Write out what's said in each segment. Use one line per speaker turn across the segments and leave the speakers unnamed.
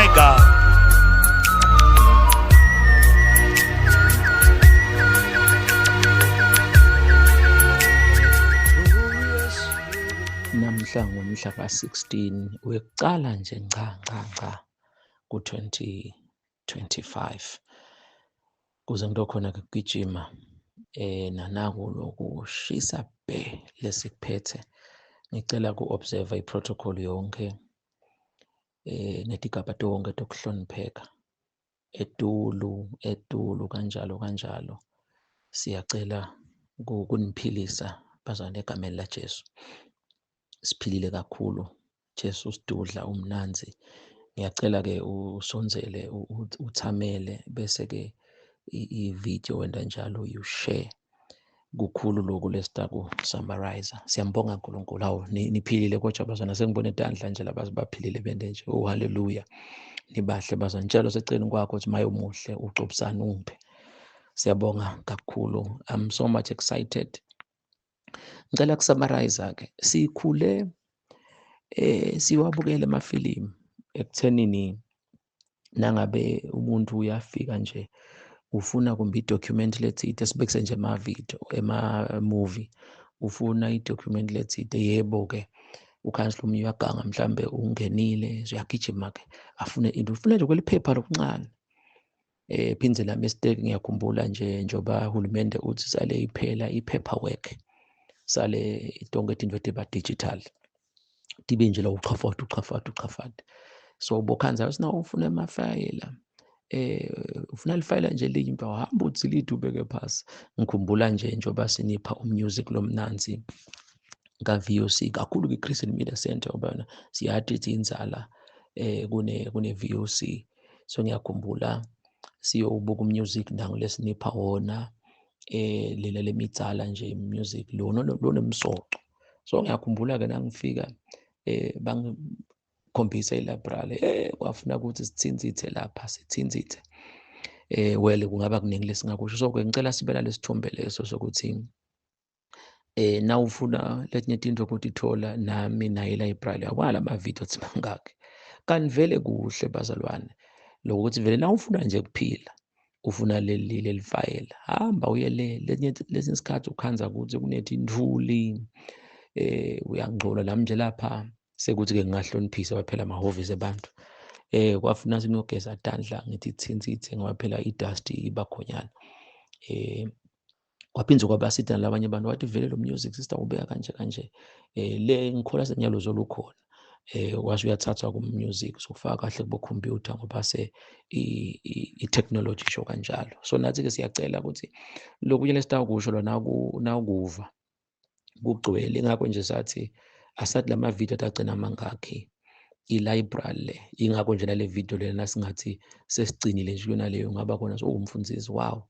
My God.
Namhla ngomhla ka-16 wekucala nje nca nca nca ku-2025 kuze ngitokhona ke kugijima nanaku lokushisa bhe lesikuphethe. Ngicela ku-observe i-protocol yonke netigaba tonke tokuhlonipheka etulu etulu kanjalo kanjalo. Siyacela kuniphilisa bazalwane egameni laJesu. Siphilile kakhulu, Jesu usidudla umnanzi. Ngiyacela-ke usondzele uthamele bese-ke i-video wenta njalo you share. Kukhulu lokhu lesitaku-summarize. Siyambonga uNkulunkulu. Hawu, niphilile kodwa bazalwane, sengibone tandla nje laba baphilile bende nje. Oh haleluya. Nibahle bazalwane. Tshela oseceleni kwakho ukuthi maye umuhle, ucobisana ungiphe. Siyabonga kakhulu. I'm so much excited. Ngicela kusummarize ke. Sikhule siwabukele amafilimu ekuthenini nangabe umuntu uyafika nje ufuna kumbe i-document lethide, sibekise nje ama-video ema-movie, ufuna i-document lethide, yebo-ke ukhansila omunye uyaganga mhlambe ungenile uyagijima-ke afune into, ufuna nje kweliphepha lokuncane. Phindze la mistake ngiyakhumbula nje njengoba uhulumende uthi sale iphela i-paperwork, sale tonke tinto tiba digital, tibe nje la uchafata uchafata uchafata. So bokhanza uthi na ufuna amafayela, ufuna lifayela nje linye into hamba uthi lithi ubeke phasi. Ngikhumbula nje njengoba sinipha umusic lomnanzi ka-VOC kakhulu kwi-Christian Media Center, ngoba yona siyathi ithi inzala kune VOC. So ngiyakhumbula siyowubuka umusic nangu lesinipha wona, lela lemitsala nje music lo lonemsoco. So ngiyakhumbula ke nangifika bangikhombisa ilibrary, kwafuna ukuthi sithinzithe lapha sithinzithe. Well kungaba kuningi lesingakusho. So ke ngicela sibe nalesithombe leso sokuthi nawufuna letinye tinto ukutithola nami naye library akwala ama-video athi mangakhi. Kanti vele kuhle bazalwane lokuthi vele nawufuna nje kuphila ufuna leli fayela, hamba uye le. Lesinye isikhathi ukhanza ukuthi kunetintfuli, uyangcola nami nje lapha sekuthi-ke ngingahloniphisa phela amahhovisi abantu. Kwafuna singiyogeza tandla ngithi thintsithe ngoba phela i-dust iba khonyana. Kwaphinde kwabasida nalabanye abantu wathi vele lo music sister ubeka kanje kanje, le ngikholwa senyalo zolukhona, washo uyathathwa ku-music sokufaka kahle kubo computer ngoba se i-technology isho kanjalo. So nathi-ke siyacela ukuthi lokunye lesitakusho lo nawukuva kugcwele, ingakho nje sathi asathi lama video atagcina mangakhi i-library le, ingakho nje nale video lena nasingathi sesigcinile nje kuyona leyo ngaba khona so umfundisi wow,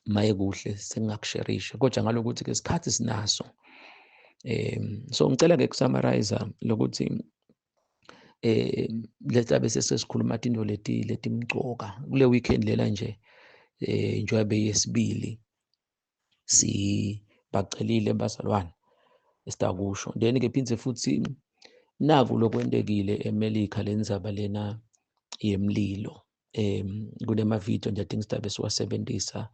maye kuhle sengingakusherisha kodwa ngalokuthi ke isikhathi sinaso. So ngicela ke kusummarize lokuthi letha bese sesikhuluma tinto leti letimcoka kule weekend lela nje, njengoba beyesibili sibacelile bazalwane esitakusho. Then ke phindze futhi naku lokwentekile eMelika lenzaba lena yemlilo. Kunema video nje I think sidabe siwasebenzisa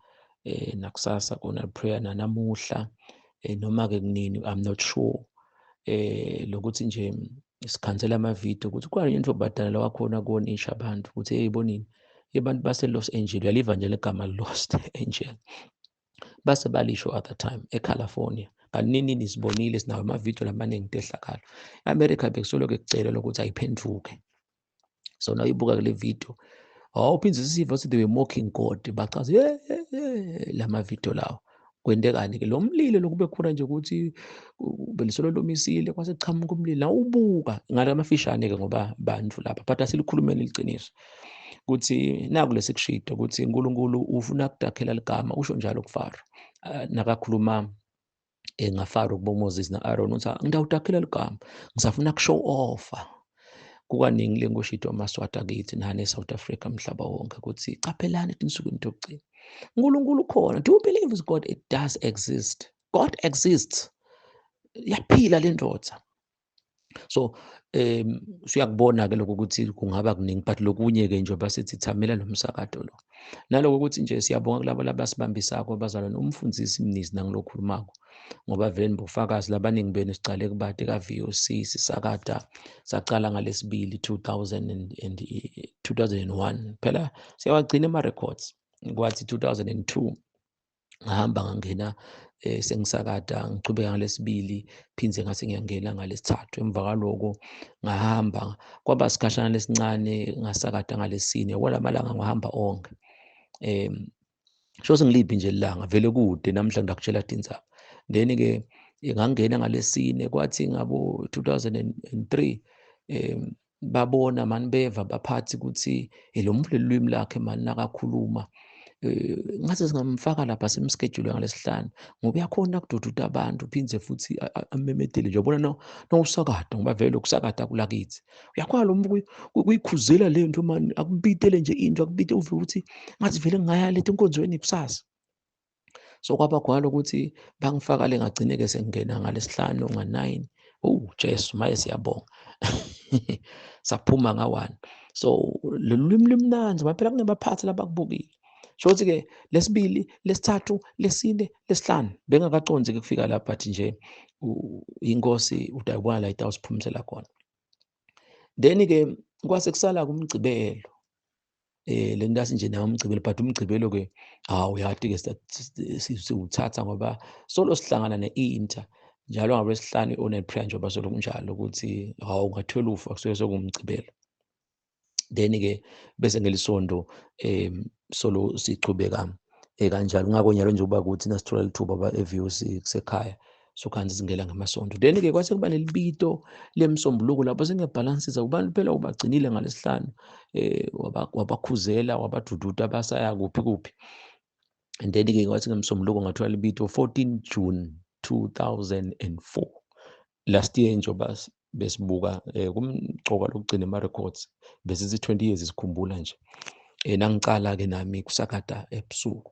nakusasa kona prayer nanamuhla, noma ke kunini I'm not sure. Lokuthi nje sikhansela ama video ukuthi kwani into badala la wakhona kuonisha abantu ukuthi hey bonini abantu base Los Angeles, uyaliva nje legama Los Angeles base balisho other time eCalifornia. Kanti nini nisibonile sinawo ama video lamaningi tehlakalo. eAmerica bekusoloko ekucelwa ukuthi ayiphenduke. So now ibuka kule video, awuphinde siva ukuthi they were mocking God, bachaza lama video lawo. Kwentekani ke lo mlilo lokube khona nje ukuthi belisolo lomisile kwase kuchamuka umlilo nawubuka ngale amafishane ke ngoba bantu lapha, but asilikhulumeni iqiniso ukuthi naku lesikushito ukuthi uNkulunkulu ufuna kudakhela ligama, usho njalo kuFaro nakakhuluma ngaFaro kubo Moses naAron uthi ngidawudakhela ligama ngisafuna kushow off. Kukaningi lengoshito amaSwati akithi nane eSouth Africa mhlaba wonke ukuthi qaphelani etinsukwini tokugcina uNkulunkulu ukhona. Do you believe is God? It does exist. God exists. Yaphila le ndoda. So siyakubona ke lokho ukuthi kungaba kuningi, but lokunye ke njengoba sithi thamela lo msakato lo, naloko ukuthi nje siyabonga kulabo labasibambisako bazalwane, umfundisi Mnisi nangilokhulumako, ngoba vele nibofakazi labaningi benu sicale kubati ka-VOC sisakata, sacala ngalesibili 2000 and 2001. Phela siyawagcina ama-records. Kwathi 2002 ngahamba ngangena sengisakata, ngichubeka ngalesibili, phindze ngase ngiyangena ngalesithathu. Emva kwaloko ngahamba kwaba sikhashana lesincane, ngasakata ngalesine. Kwalamalanga ngihamba onke, sho sengiliphi nje ilanga vele kude namhla ngakutshela tindzaba. Then ke ngangena ngalesine, kwathi ngabo 2003 babona mani, beva baphathi ukuthi lo muntu lelwimi lakhe mani nakakhuluma, ngathi singamfaka lapha, simschedule ngalesihlanu, ngoba uyakhona kudududa abantu, phindze futhi amemedele nje, yabona, nawusakada, ngoba vele ukusakada kulakithi uyakhona lo muntu kuyikhuzela le nto mani, akubitele nje into, akubite uve ukuthi ngathi vele ngingaya letha enkonzweni kusasa. So kwaba khona lokuthi bangifaka le, ngagcine-ke sengingena ngalesihlanu nga-9. Oh Jesu, maye siyabonga, saphuma nga-1. So lolu lwimi lumnandzi ngoba phela kunebaphathi labakubukile. Sho ukuthi-ke lesibili, lesithathu, lesine, lesihlanu bengakaconzi-ke kufika lapha, but nje inkosi utayibona la itawusiphumisela khona. Then-ke kwase kusala kumgcibelo, le ntasi nje nayo umgcibelo, but umgcibelo ke hawu uyati ke siwuthatha ngoba solo sihlangana ne-inter njalo ngolwesihlanu i-online prayer, njengoba solo kunjalo ukuthi hawu nga-12 kusuke sekuwumgcibelo. Then ke bese ngelisonto solo sichubeka kanjalo. Ngakho nyalo nje uba ukuthi nasithola lithuba ba e-VOC kusekhaya, so kanti singena ngamasonto. Then ke kwase kuba nelibito lemsombuluko lapho sengiyabhalansisa kubantu, phela ubagcinile ngalesihlanu, wabakhuzela, wabadududa, basaya kuphi kuphi. And then ke kwathi ngemsombuluko ngathola libito 14 June 2004, last year, njengoba besibuka kumcoka lokugcina ama-records, besithi 20 years sikhumbula nje nangicala ke nami kusakata ebusuku.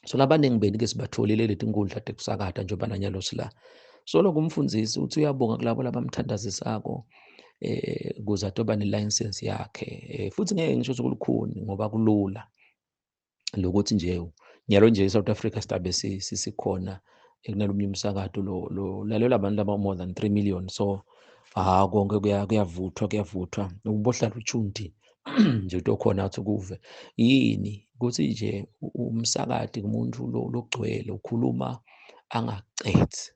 So labaningi beni ke sibatholile leti nkundla tekusakata njengoba nanyalo sila. So lokho umfundisi uthi uyabonga kulabo labamthandazisako kuze atoba ne-license yakhe, futhi ngeke ngisho ukuthi kulukhuni, ngoba kulula lokuthi nje nyalo nje eSouth Africa sidabe sisikhona kunalomnye umsakato lo lalela abantu laba more than 3 million. So ha konke kuyavuthwa, kuyavuthwa, ubohlala uchundi nje utokhona athi kuve yini ukuthi nje umsakati kumuntu logcwele ukhuluma angacethi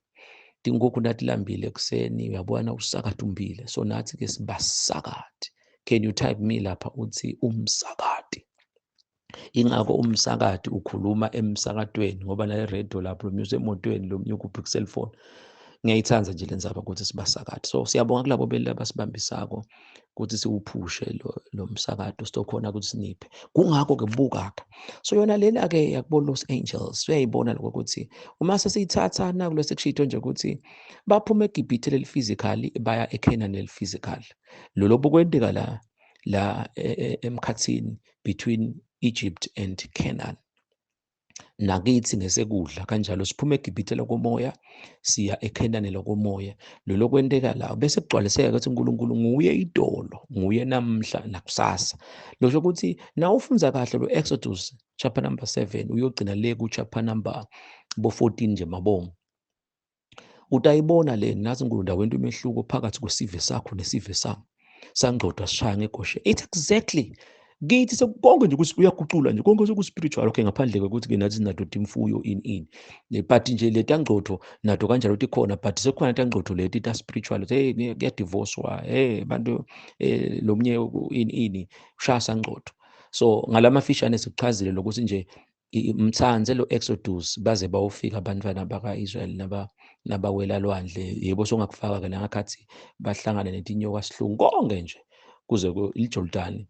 tinkukhu natilambile ekuseni, uyabona usakata umbile. So nathi ke sibasakati. Can you type me lapha uthi umsakati? Ingakho umsakati ukhuluma emsakatweni, ngoba nale radio lapho lo music emotweni, lo munye ukuphi ku-cellphone. Ngiyayithanda nje le ndzaba ukuthi sibasakati. So siyabonga kulabo beli abasibambisako ukuthi siwuphushe lo msakato, sitokhona ukuthi siniphe. Kungakho-ke buka-ke, so yona lena-ke yakubo Los Angeles, uyayibona lokho ukuthi uma sesiyithatha naku lesekushito nje ukuthi baphuma eGibhithe leli physically, baya eCanaan leli physical. Lolo bukwenteka la emkhathini between Egypt and Canaan. Nakithi ngesekudla kanjalo, siphuma eGibhithe lokomoya, siya eKhenani lokomoya. Lolo kwenteka la bese kugcwaliseka ukuthi uNkulunkulu nguye idolo, nguye namhla nakusasa. Losho ukuthi na ufunza kahle lo Exodus chapter number 7, uyogcina le ku chapter number bo 14 nje mabongo, utayibona le nathi uNkulunkulu ndawento umehluko phakathi kwesive sakho nesive sami sangcodwa sishaya ngegoshe. It's exactly kithi sekukonke nje ukuthi uyagucula nje konke seku-spiritual. Okay, ngaphandle kokuthi ke nathi sinato imfuyo in but nje le tangcotho nato kanjalo tikhona, but sekukhona tangcotho leti ta-spiritual. Hey, kuyadivorcewa, hey bantu, lo mnye in ushaya sangcotho. So ngalamafishane sikuchazile lokuthi nje mthanze lo Exodus baze bawufika abantwana baka-Israel nabawela lwandle. Yebo, songakufaka ke nangakhathi bahlangane netinyoka sihlungu konke nje kuze iJordani.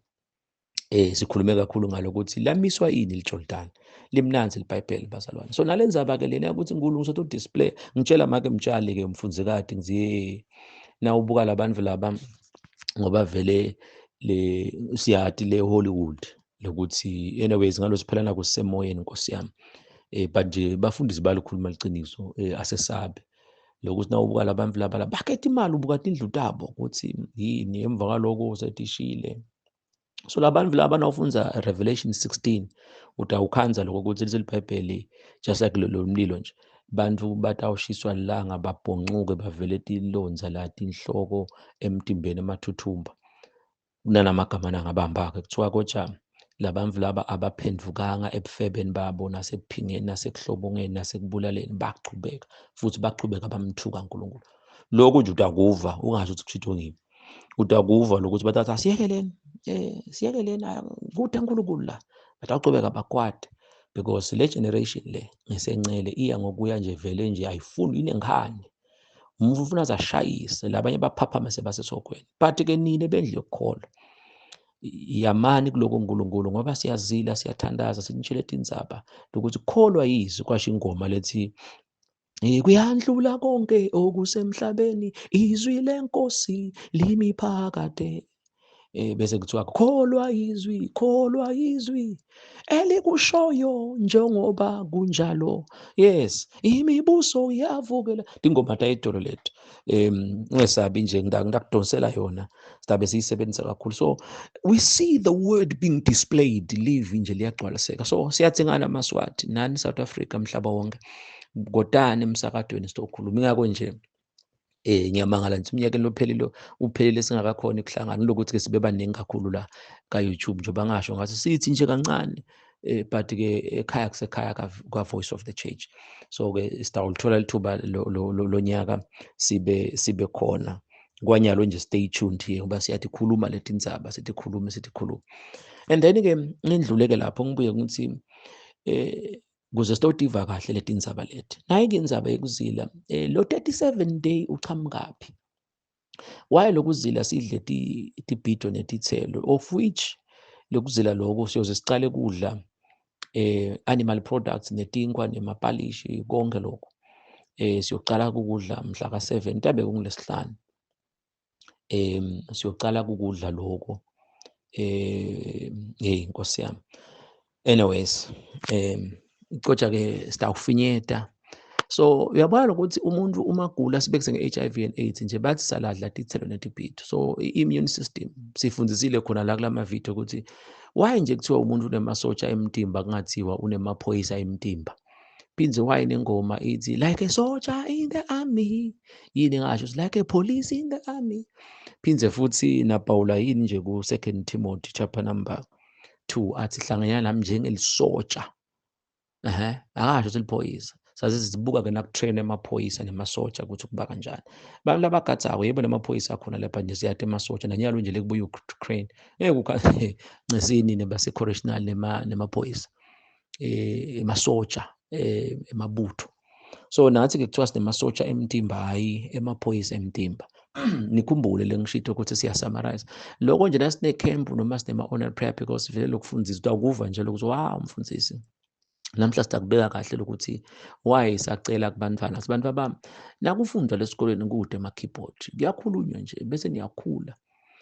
Sikhulume kakhulu ngalokuthi lamiswa ini iJordani. Limnanzi iBhayibheli bazalwane. So nalendzaba ke lena ukuthi uNkulunkulu soto display, ngitshela make mtshali ke umfundzikati, ngiziye na ubuka labantu laba, ngoba vele le siyati le Hollywood lokuthi anyways ngalo siphela nako sisemoyeni, Nkosi yami, but nje bafundisi balikhuluma liqiniso, asesabe. Lokuthi nawubuka labantu laba la bakhetha imali, ubuka tindlu tabo ukuthi yini emva kwaloko setishile. So labantu laba nawufundza Revelation 16 utawukhandza lokho ukuthi liseLibhayibheli, just like lo mlilo nje, bantu batawushiswa lilanga babhoncuke bavele tilondza la tinhloko emtimbeni emathuthumba. Kunalamagama nangabamba-ke kuthiwa koja labantu laba abaphendvukanga ebufebeni babo nasekuphingeni nasekuhlobongeni nasekubulaleni, bachubeka futhi bachubeka bamthuka uNkulunkulu. Lokhu nje utakuva ungasho ukuthi kushitho ngimi, utakuva lokuthi bathatha siyekeleni, siyekeleni kude uNkulunkulu la, batawuchubeka bakwate because le generation le ngesencele iya ngokuya nje vele nje ayifuni inenkhani. Umuntu ufuna azashayise labanye baphaphame sebasesogweni. But ke nina bendlu yokukholwa yamani kuloko uNkulunkulu, ngoba siyazila siyathandaza sinitshele tindzaba lokuthi kholwa yizwi. Kwasho ingoma lethi kuyandlula konke okusemhlabeni, izwi lenkosi limi phakade. Bese kuthiwa kholwa izwi, kholwa izwi elikushoyo njengoba kunjalo. Yes, imibuso iyavukela. Ingoma tayidolo lethu. Ungesabi nje ngidakudonsela yona, sidabe siyisebenzisa kakhulu. So we see the word being displayed live nje liyagcwaliseka. So siyadzingana amaSwati nani South Africa mhlaba wonke, kodani emsakadweni sitokhuluma. Ingakho nje ngiyamangala nje iminyaka lophelile uphelile singakakhona ukuhlangana, lokuthi ke sibe baningi kakhulu la ka YouTube njengoba ngasho ngathi sithi nje kancane, but ke ekhaya kusekhaya ka Voice of the Church. So ke sitawulithola lithuba lonyaka sibe khona kwanyalo nje. Stay tuned here ngoba siyathi khuluma leti ndzaba, sithi khuluma, sithi khuluma. And then ke ngindluleke lapho ngibuye ngithi kuze sitotiva kahle leti ndzaba leti. Nayi ke indzaba yekuzila, lo 37 day uchamukaphi? Why lokuzila sidle tibhido netithelo, of which lokuzila lokho siyoze sicale kudla animal products netinkwa nemapalishi konke lokho. Siyocala ukudla mhla ka7 tabe kungulesihlanu. Siyocala ukudla lokho. Hey Nkosi yami. Anyways, kodwa ke sitawufinyeta. So uyabona ukuthi umuntu uma gula sibekise nge-HIV and AIDS nje bathi saladla tithelo netibhido. So i-immune system sifundisile khona la kulama video ukuthi why nje kuthiwa umuntu unemasotsha emtimba kungathiwa unemaphoyisa emtimba. Phindze why nengoma ithi like a soldier in the army, yini ngasho like a police in the army. Phindze futhi na Paula yini nje ku 2 Timothy chapter number 2 athi hlanganyana nami njengelisotsha. Akasho ukuthi liphoyisa. Saze sizibuka ke nakutrain emaphoyisa nemasotsha ukuthi kuba kanjani. Abantu labagadzako yebo namaphoyisa akhona lapha nje siyathi emasotsha nanyalo nje lekubuya Ukraine. Ngeke ukhathi ncesini nebase correctional nemaphoyisa. Emasotsha, emabutho. So nathi ke kuthiwa sinemasotsha emtimba hayi emaphoyisa emtimba. Nikhumbule lengishito ukuthi siya summarize lokho nje nasine camp noma sinema honor prayer, because vele lokufundisa utakuva nje lokuthi wow mfundisi namhla sitakubeka kahle lokuthi why sacela kubantwana sibantwana bami nakufundwa lesikolweni kude ema keyboard kuyakhulunywa nje bese niyakhula.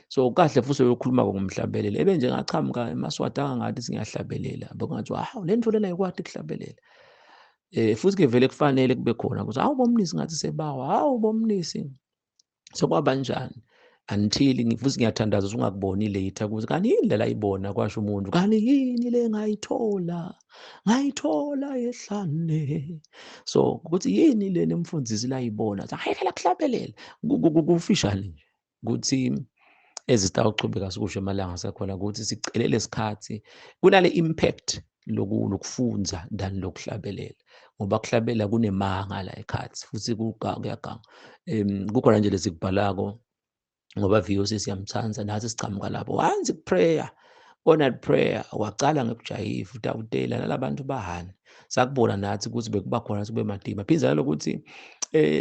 So kahle futhi uyokhuluma ngomhlabelelo ebe nje ngachamuka emaswati angathi singahlabelela bekungathi hawu le nto lena ayikwati ukuhlabelela. Futhi ke vele kufanele kube khona ukuthi hawu bomnisi ngathi sebawa, hawu bomnisi sekwabanjani, until futhi ngiyathandaza ungakuboni later ukuthi kanti yini lela ayibona kwasho umuntu, kanti yini le ngayithola, ngayithola ehlane. So ukuthi yini le nemfundisi la ayibona ayekela kuhlabelela kufishane nje ukuthi ezitawuchubeka sikusho emalanga sakhona ukuthi sicelele isikhathi kunale impact lokufunza than lokuhlabelela, ngoba kuhlabela kunemanga la ekhathi futhi kuyaganga. Kukhona nje lesikubhalako ngoba VOC siyamthanza nathi sichamuka lapho once prayer ona prayer waqala ngekujayiva utawutela nalabantu bahani sakubona nathi ukuthi bekuba khona kube madima. Phindze nalokuthi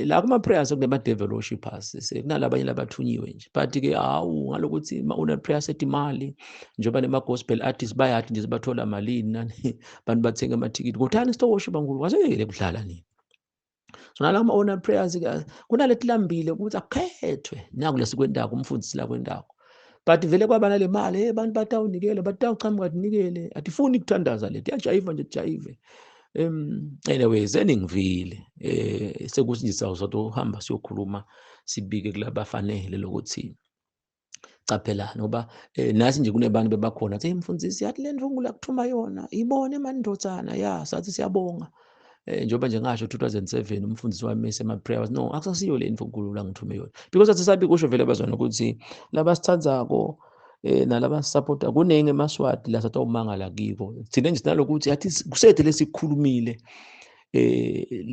la kuma prayers kunema devil worshippers sekunalabanye labathunyiwe nje, but ke hawu ngalokuthi ma una prayer sethi imali njengoba nema gospel artists bayathi nje bathola malini nani abantu bathenga amathikithi kodwa sito worship uNkulunkulu waseyekele kudlala nini. So nalama ona prayers kunaletilambile ukuthi akukhethwe naku lesikwendako umfundisi la kwendako, but vele kwaba nale mali abantu batawunikela batawuchamuka tinikele atifuni ukuthandaza leti yajayiva nje jayive. Anyway, seningivile sekuthi nje sawuzohamba siyokhuluma sibike kulabafanele lokuthi caphelani, ngoba nathi nje kunebantu bebakhona athi mfundisi yathi le ndvungula kuthuma yona ibone mandodzana ya, sathi siyabonga. Njengoba nje ngasho 2007 umfundisi wami ema-prayers, no, akusasiyo le ndvunkulu la ngithume yona, because athi sabi kusho vele bazwana ukuthi labasithandzako nalabasupporta kuningi emaswati la satawumangala kiko. Thina nje sinalokuthi athi kusethe lesikhulumile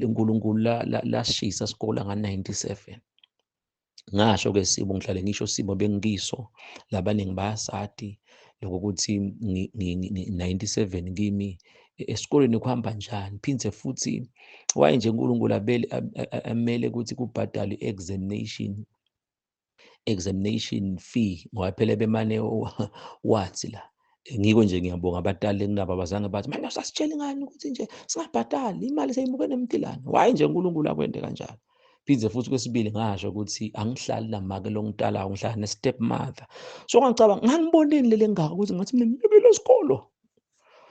uNkulunkulu lashisa sikole nga-97. Ngasho ke simo ngihlale ngisho simo bengikiso, labaningi bayasati lokuthi 97 kimi esikoleni kuhamba njani. Phindze futhi waye nje uNkulunkulu amele ukuthi kubhadalwe examination fee, ngoba phela bemane wathi la ngiko nje. Ngiyabonga abatali kunabo abazange bathi manje usasitshela ngani ukuthi nje singabhadali imali seyimuke nemtilane. Waye nje uNkulunkulu akwende kanjalo. Phindze futhi kwesibili ngasho ukuthi angihlali namake lo ngitalayo, ngihlala ne-step mother. So ngicabanga ngangiboneni lele ngaka ukuthi ngathi mina ngiyekile isikolo.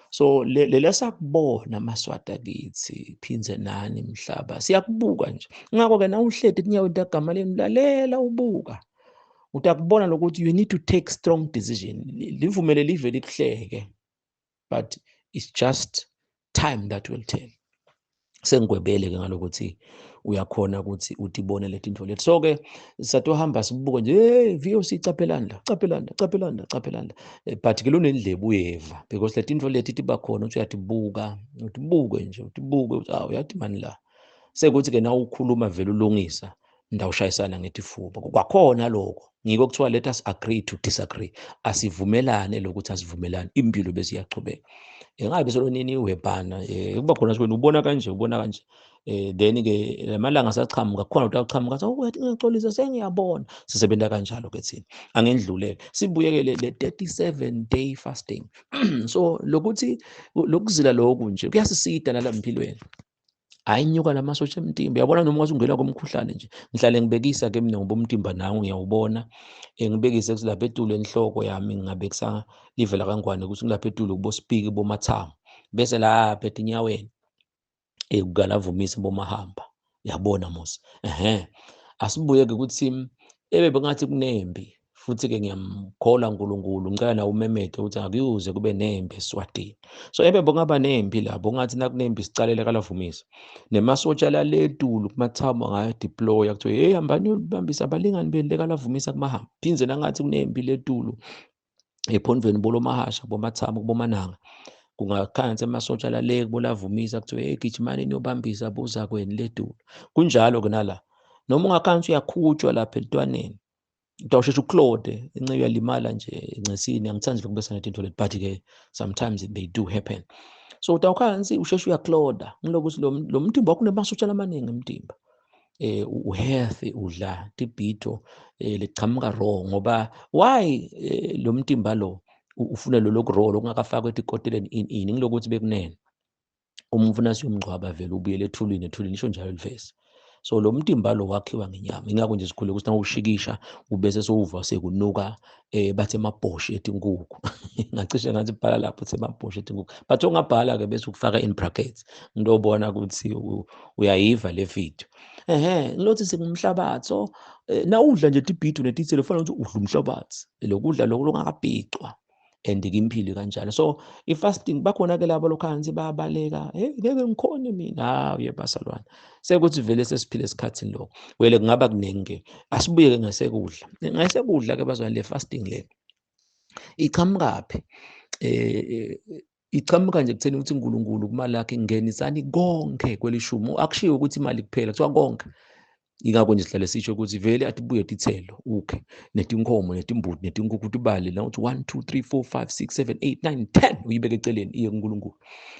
So lele sakubona amaswati akithi, phindze nani mhlaba siyakubuka nje. Ngakho-ke na uhleti etinyaweni tagama lenu, lalela ubuka, utakubona lokuthi you need to take strong decision. Livumele live likuhleke, but it's just time that will tell. Sengigwebele-ke ngalokuthi uyakhona ukuthi utibone leti ntfo leti. So-ke satohamba sibuke nje, hey VOC, caphelani la, caphelani la, caphelani la, caphelani la. But ke lonendlebe uyeva, because leti ntfo leti tiba khona uthi uyatibuka, utibuke nje, utibuke uthi awu uyathi mani la. Sekuthi-ke na ukhuluma vele ulungisa, ndawushayisana ngetifuba kwakhona lokho. Ngiko kuthiwa let us agree to disagree, asivumelane lokuthi asivumelane, impilo bese iyachubeka. Engabe solonini webhana kuba khona sibona ubona kanje, ubona kanje, then ke lamalanga sachamuka khona utawuchamuka athi oh ngiyaxolisa sengiyabona. Sisebenza kanjalo ke thina. Angendluleke sibuyekele le 37 day fasting. So lokuthi lokuzila lokhu nje kuyasisida nalempilweni, ayinyuka lamasosha emtimba. Uyabona noma ungathi ungena komkhuhlane nje, ngihlale ngibekisa ke mina ngoba umtimba nawo ngiyawubona, ngibekise ukuthi lapha etulu enhloko yami ngingabekisa live lakangwane ukuthi ngilapha etulu kubo speak bomathamo, bese lapha etinyaweni kukalavumisa bomahamba, yabona mos. Asibuye ke ukuthi ebe bengathi kunembi futhi ke ngiyamkhola uNkulunkulu, ngicela nawe umemede ukuthi akuyuze kube nempi eSwatini. So ebe bongaba nempi lapho ungathi nakunempi sicalele kalavumisa nemasotsha laletulu kumathamo ngayo deploy, kuthiwe hey hambani yolibambisa abalingani benu lekalavumisa kumahamba. Phindze nangathi kunempi letulu ephondvweni bolomahasha bomathamo kubomananga, kungakhansi emasotsha lale kubolavumisa kuthiwe hey gijimani niyobambisa buza kweni letulu. Kunjalo ke nala noma ungakhansi uyakhutshwa lapha elitwaneni, utawusheshe uklode ince uyalimala nje encisini. Angithandi lokubesa netinto leti, but ke sometimes they do happen. So utawukhansi usheshe uyakloda ngilokuthi lo mtimba wakho unemasotsha lamaningi emtimba, uhealthy, udla tibhito lechamuka raw. Ngoba why lo mtimba lo ufuna lo loku raw lokungakafakwa etikoteleni ini ngilokuthi bekunene umfuna siyomngcwaba vele ubuyele ethulini, ethulini isho njalo livesi. So lo mtimba lo wakhiwa ngenyama, ingakho nje sikhule ukuthi nawushikisha ubese sowuva sekunuka bathi emabhoshi etinkukhu. Ngacishe ngathi bhala lapho uthi emabhoshi etinkukhu, but ongabhala ke bese ukufaka in brackets ngidobona ukuthi uyayiva le video. Ngilothi singumhlabathi. So nawudla nje tibhidu netitselo kufanele ukuthi udla umhlabathi, lokudla lokho lokungakabhicwa, and kimphilo kanjalo. So i-fasting bakhona ke labo lokhansi bayabaleka, hey ngeke ngikhone mina, hawu yebasalwana sekuthi vele sesiphile esikhathini lokho wele kungaba kuningi ke. Asibuye ke ngesekudla, ngesekudla ke bazwana, le fasting le iqhamukaphi? Iqhamuka nje kutheni ukuthi uNkulunkulu kumalakhe ngenisani konke kwelishumi, akushiwo ukuthi imali kuphela, kuthiwa konke. Ingakho nje sihlale sisho ukuthi vele atibuye titselo ukhe netinkomo netimbuti netinkukhu tibale la uthi 1 2 3 4 5 6 7 8 9 10 uyibeke eceleni iye kuNkulunkulu.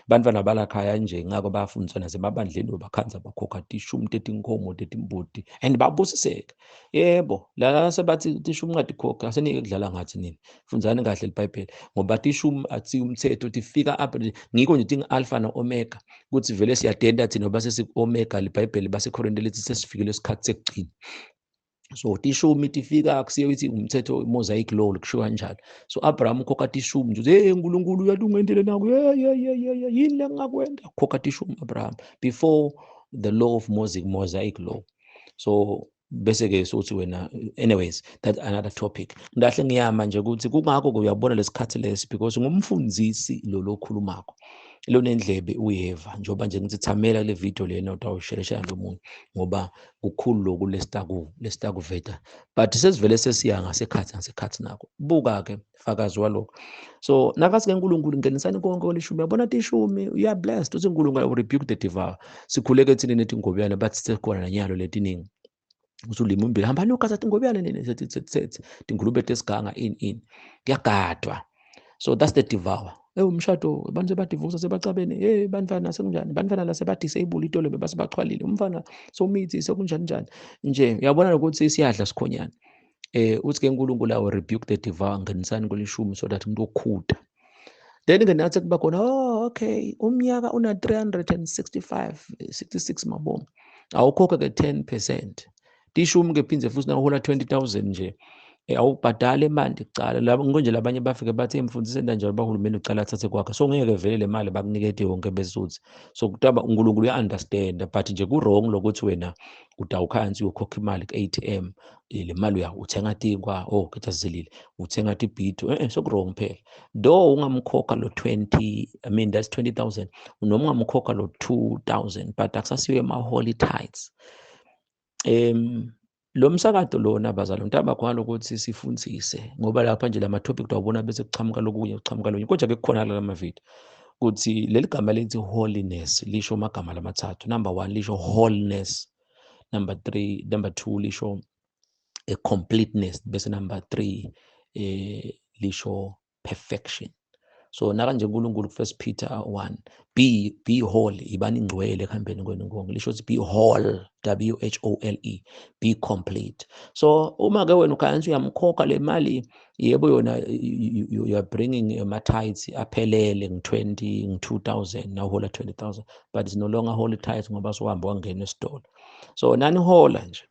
Bantwana balakhaya nje ngako bayafundiswa nasemabandleni, bakhanza bakhokha tishumi tetinkomo tetimbuti and babusiseke. Yebo, la sebathi tishumi ngatikhokha asenike kudlala ngathi nini. Fundzani kahle iBhayibheli ngoba tishumi athi umthetho tifika apha, ngikho nje tingi alpha no omega ukuthi vele siyadenda thina ngoba sesiku omega. IBhayibheli baseKorinte lithi sesifikile isikhathi sekugcina. So tishumi tifika kusiye ukuthi umthetho Mosaic law kushiwo kanjalo. So Abraham ukhokha tishumi nje, hey uNkulunkulu uyalungentele naku, hey hey hey, yini lengakwenda? Khokha tishumi Abraham before the law of Mosaic law. So bese ke sothi wena, anyways, that's another topic. Ndahle ngiyama nje ukuthi kungakho ke uyabona lesikhathi lesi, because ngumfundisi lo lokhulumako lonendlebe uyeva, njengoba nje ngithi thamela kule video lena utawushereshana nomunye, ngoba kukhulu lokhu lesitakuveta, but sesivele sesiya ngasekhathi nako. Buka ke fakazi walokho. So nakathi ke uNkulunkulu ngenisani konke olishumi, yabona tishumi, you are blessed. Uthi uNkulunkulu will rebuke the devourer. Sikhuleke thina nethi ngobiyana, but sekhona nanyalo letiningi usulima umbila, hamba niyokhatha tingobiyane nini, sethi tingulube tesiganga ini kuyagadwa. So that's the devourer. Hey, umshado abantu sebadivorce, sebacabene, hey bantwana sekunjani, bantwana la seba-disable, itolo bebasebachwalile, umfana somithi sekunjani njani nje, uyabona ukuthi siyadla sikhonyana. Uthi ke uNkulunkulu awu rebuke the devourer, ngenisani kwelishumi so that umuntu okhuda. Then ke nathi kuba khona, oh okay, umnyaka una 365 66 mabomu, awukhokhe ke 10% tishumi ke, phindze futhi nawuhola 20,000 nje, awubhadale imali kucala. Labo nje labanye bafike bathi emfundisi endanjalo bahulumeni ucala athathe kwakhe, so ngeke vele le mali bakunikete yonke besuthi. So kutaba uNkulunkulu uya-understand, but nje ku-wrong lokuthi wena utawukhansi uyokhokha imali ku-ATM, le mali uya uthenga tinkwa, oh ketha sizilile, uthenga tibhido, soku-wrong phela. Though ungamkhokha lo 20, I mean that's 20,000, noma ungamkhokha lo 2,000, but akusasiwe ema-holy tithes. Lo msakato lona bazalwane ntaba khona lokuthi sifundise, ngoba lapha nje lama topic utawubona bese kuchamuka lokunye kuchamuka lokunye, kodwa ke kukhona la mavidiyo ukuthi leli gama lithi holiness lisho amagama lamathathu. Number 1 lisho wholeness, number 3, number 2 lisho a completeness, bese number 3 lisho perfection. So naka nje uNkulunkulu ku 1 Peter 1, be holy, ibani ingcwele ekuhambeni kwenu konke, lisho ukuthi be whole, W H O L E, be complete. So uma ke wena ukhansi uyamkhokha le mali, yebo yona you are bringing ama tithes aphelele ngi20 ngi2000, nawuhola 20,000, but it's no longer holy tithes ngoba sohamba wangena esitolo. So nani hola nje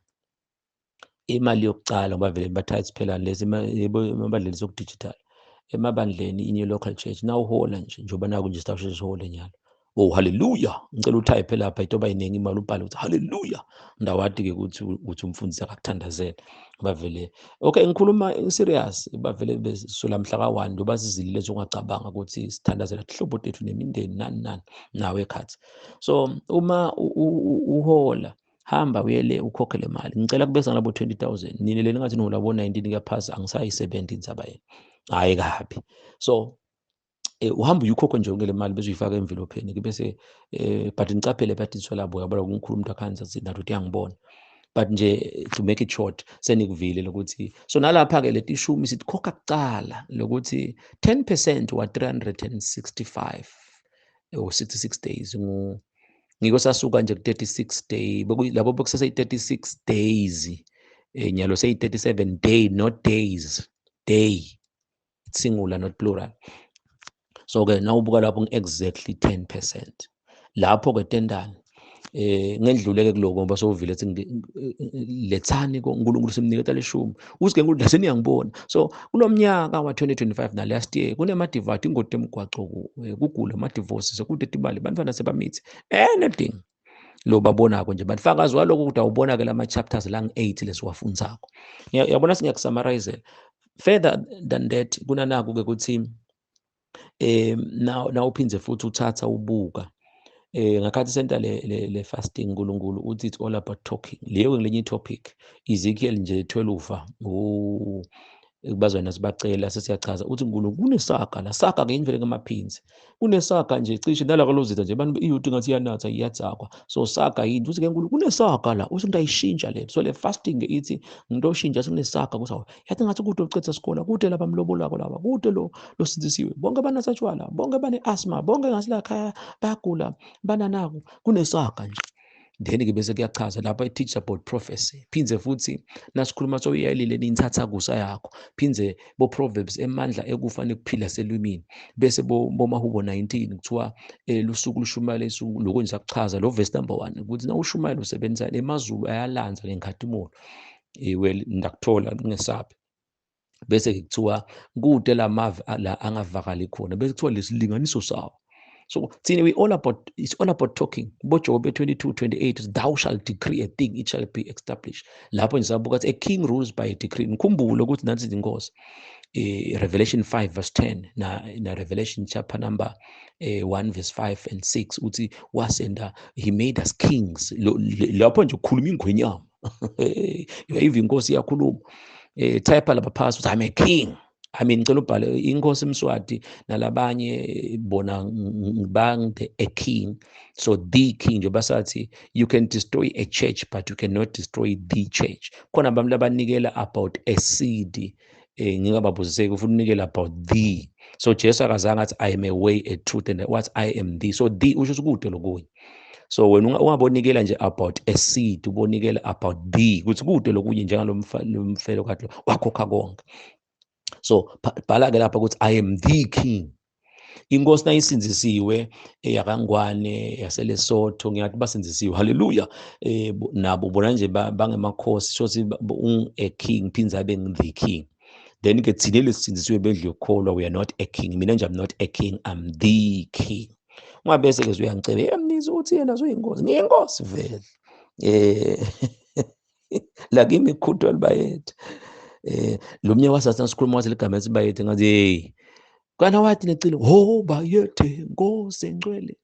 imali yokucala, ngoba vele ba tithes phela lezi yebo emabandleni soku digital, emabandleni in your local church, nawuhola nje njengoba naku nje sitawusheshe sihole nyalo. Oh hallelujah, ngicela utype lapha itoba iningi imali, ubhale ukuthi hallelujah, ndawadi ke ukuthi uthi umfundisi akakuthandazele bavele. Okay, ngikhuluma serious, bavele besula mhla ka1 njengoba sizilile ungacabanga ukuthi sithandazela tihlobo tethu nemindeni nani nani nawe ekhathi. So uma uhola, hamba uyele ukhokhe le mali, ngicela kube sanabo 20,000, nini le ngathi nihola bo 19 kuyaphasa, angisayisebenzi indzaba yena, hayi kabi. So uhamba uyikhokhe nje yonke le mali bese uyifaka envelopheni ke bese but ngicaphele bathi labo yabona ukukhuluma umuntu akhanza athi nathi uyangibona, but nje to make it short senikuvile lokuthi. So nalapha ke letishumi sithi khokha kucala lokuthi 10% wa 365 or 66 days, ngiko sasuka nje ku 36 day, labo bekusase 36 days, nyalo sey 37 day, not days, day singular not plural. So ke nawubuka lapho exactly 10% lapho ke tendani. Ngendluleke kuloko ngoba sowuvile ethi lethani kuNkulunkulu simniketa leshumi, uthi ke uNkulunkulu laseniyangibona. So kulomnyaka wa 2025 na last year kunema divide, ingoti emgwaco, kugula, ama divorces, sekude tibali, bantwana sebamithi, anything lo babonako nje banifakazi waloko ukuthi awubona ke lama chapters lang 8 lesiwafundzako. Yabona singakusummarize further than that, kunanaku ke ukuthi now uphindze futhi uthatha ubuka ngakhathi senta le fasting, uNkulunkulu uthi it's all about talking. Leyo ngelinye topic, Ezekiel nje 12 kubazwana sibacela sesiyachaza uthi uNkulunkulu kunesaga la, saga ke indlela ngamaphindzi, kunesaga nje cishe nalaka lozitha nje abantu iyuthi ngathi iyanatha iyadzakwa. So saga yini uthi ke uNkulunkulu kunesaga la, uthi ngiyayishintsha le. So le fasting ithi ngitoshintsha, sekunesaga kusawa yathi ngathi kude ucetha isikole, kude laba mlobolako laba, kude lo losindisiwe, bonke banatha tshwala, bonke bane asthma, bonke ngasila khaya bayagula bananako, kunesaga nje. Then ke bese kuyachaza lapha i teach about prophecy, phindze futhi nasikhuluma so uyayilile nithatha kusa yakho, phindze bo Proverbs emandla ekufa nekuphila selwimini, bese bo Mahubo 19 kuthiwa lusuku lushumayela isuku lokho nje sakuchaza lo verse number 1 ukuthi na ushumayela usebenzisa emazulu ayalanza ngenkhatimulo. Well, ndakuthola ngingesabi. Bese kuthiwa kude lamavi la angavakali khona, bese kuthiwa lesilinganiso sawo. So thina we all about, it's all about talking. BoJobe 22:28, thou shall decree a thing, it shall be established. Lapho nje sabuka ukuthi a king rules by a decree. Ngikhumbule ukuthi nathi inkosi, Revelation 5 verse 10 na Revelation chapter number 1 verse 5 and 6 uthi wasenda, he made us kings. Lapho nje ukhuluma ingwenyama, uyayiva inkosi iyakhuluma. Type lapha phasi uthi I'm a king. I mean, ngicela ubhale inkosi Mswati nalabanye bona bang a king. So the king nje basathi you can destroy a church but you cannot destroy the church. Khona abantu labanikela about a seed, ngingababuziseki ufuna unikela about the. So Jesu akazange athi I am a way, a truth and what, I am the. So the usho ukuthi kude lokunye. So wena ungabonikela nje about a seed, ubonikela about the, ukuthi kude lokunye njengalomfelo kade wakhokha konke. So bhala ke lapha ukuthi I am the king. Inkosi nayisinzisiwe eyakangwane yaseLesotho, ngiyathi basinzisiwe, haleluya. Nabo bona nje bangemakhosi, shothi a king phinze abe the king. Then ke thina lesisinzisiwe bendlu yokukholwa, we are not a king. Mina nje I'm not a king, I'm the king. Ungabese ke uyangicela, hey mnizi uthi yena uyinkosi, ngiyinkosi vele. La kimi kukhutwa libayethe. Lo mnye wasathi sikhuluma wathi ligama ethi bayethe, ngathi hey kana wathi necile ho bayethe nkosi engcwele.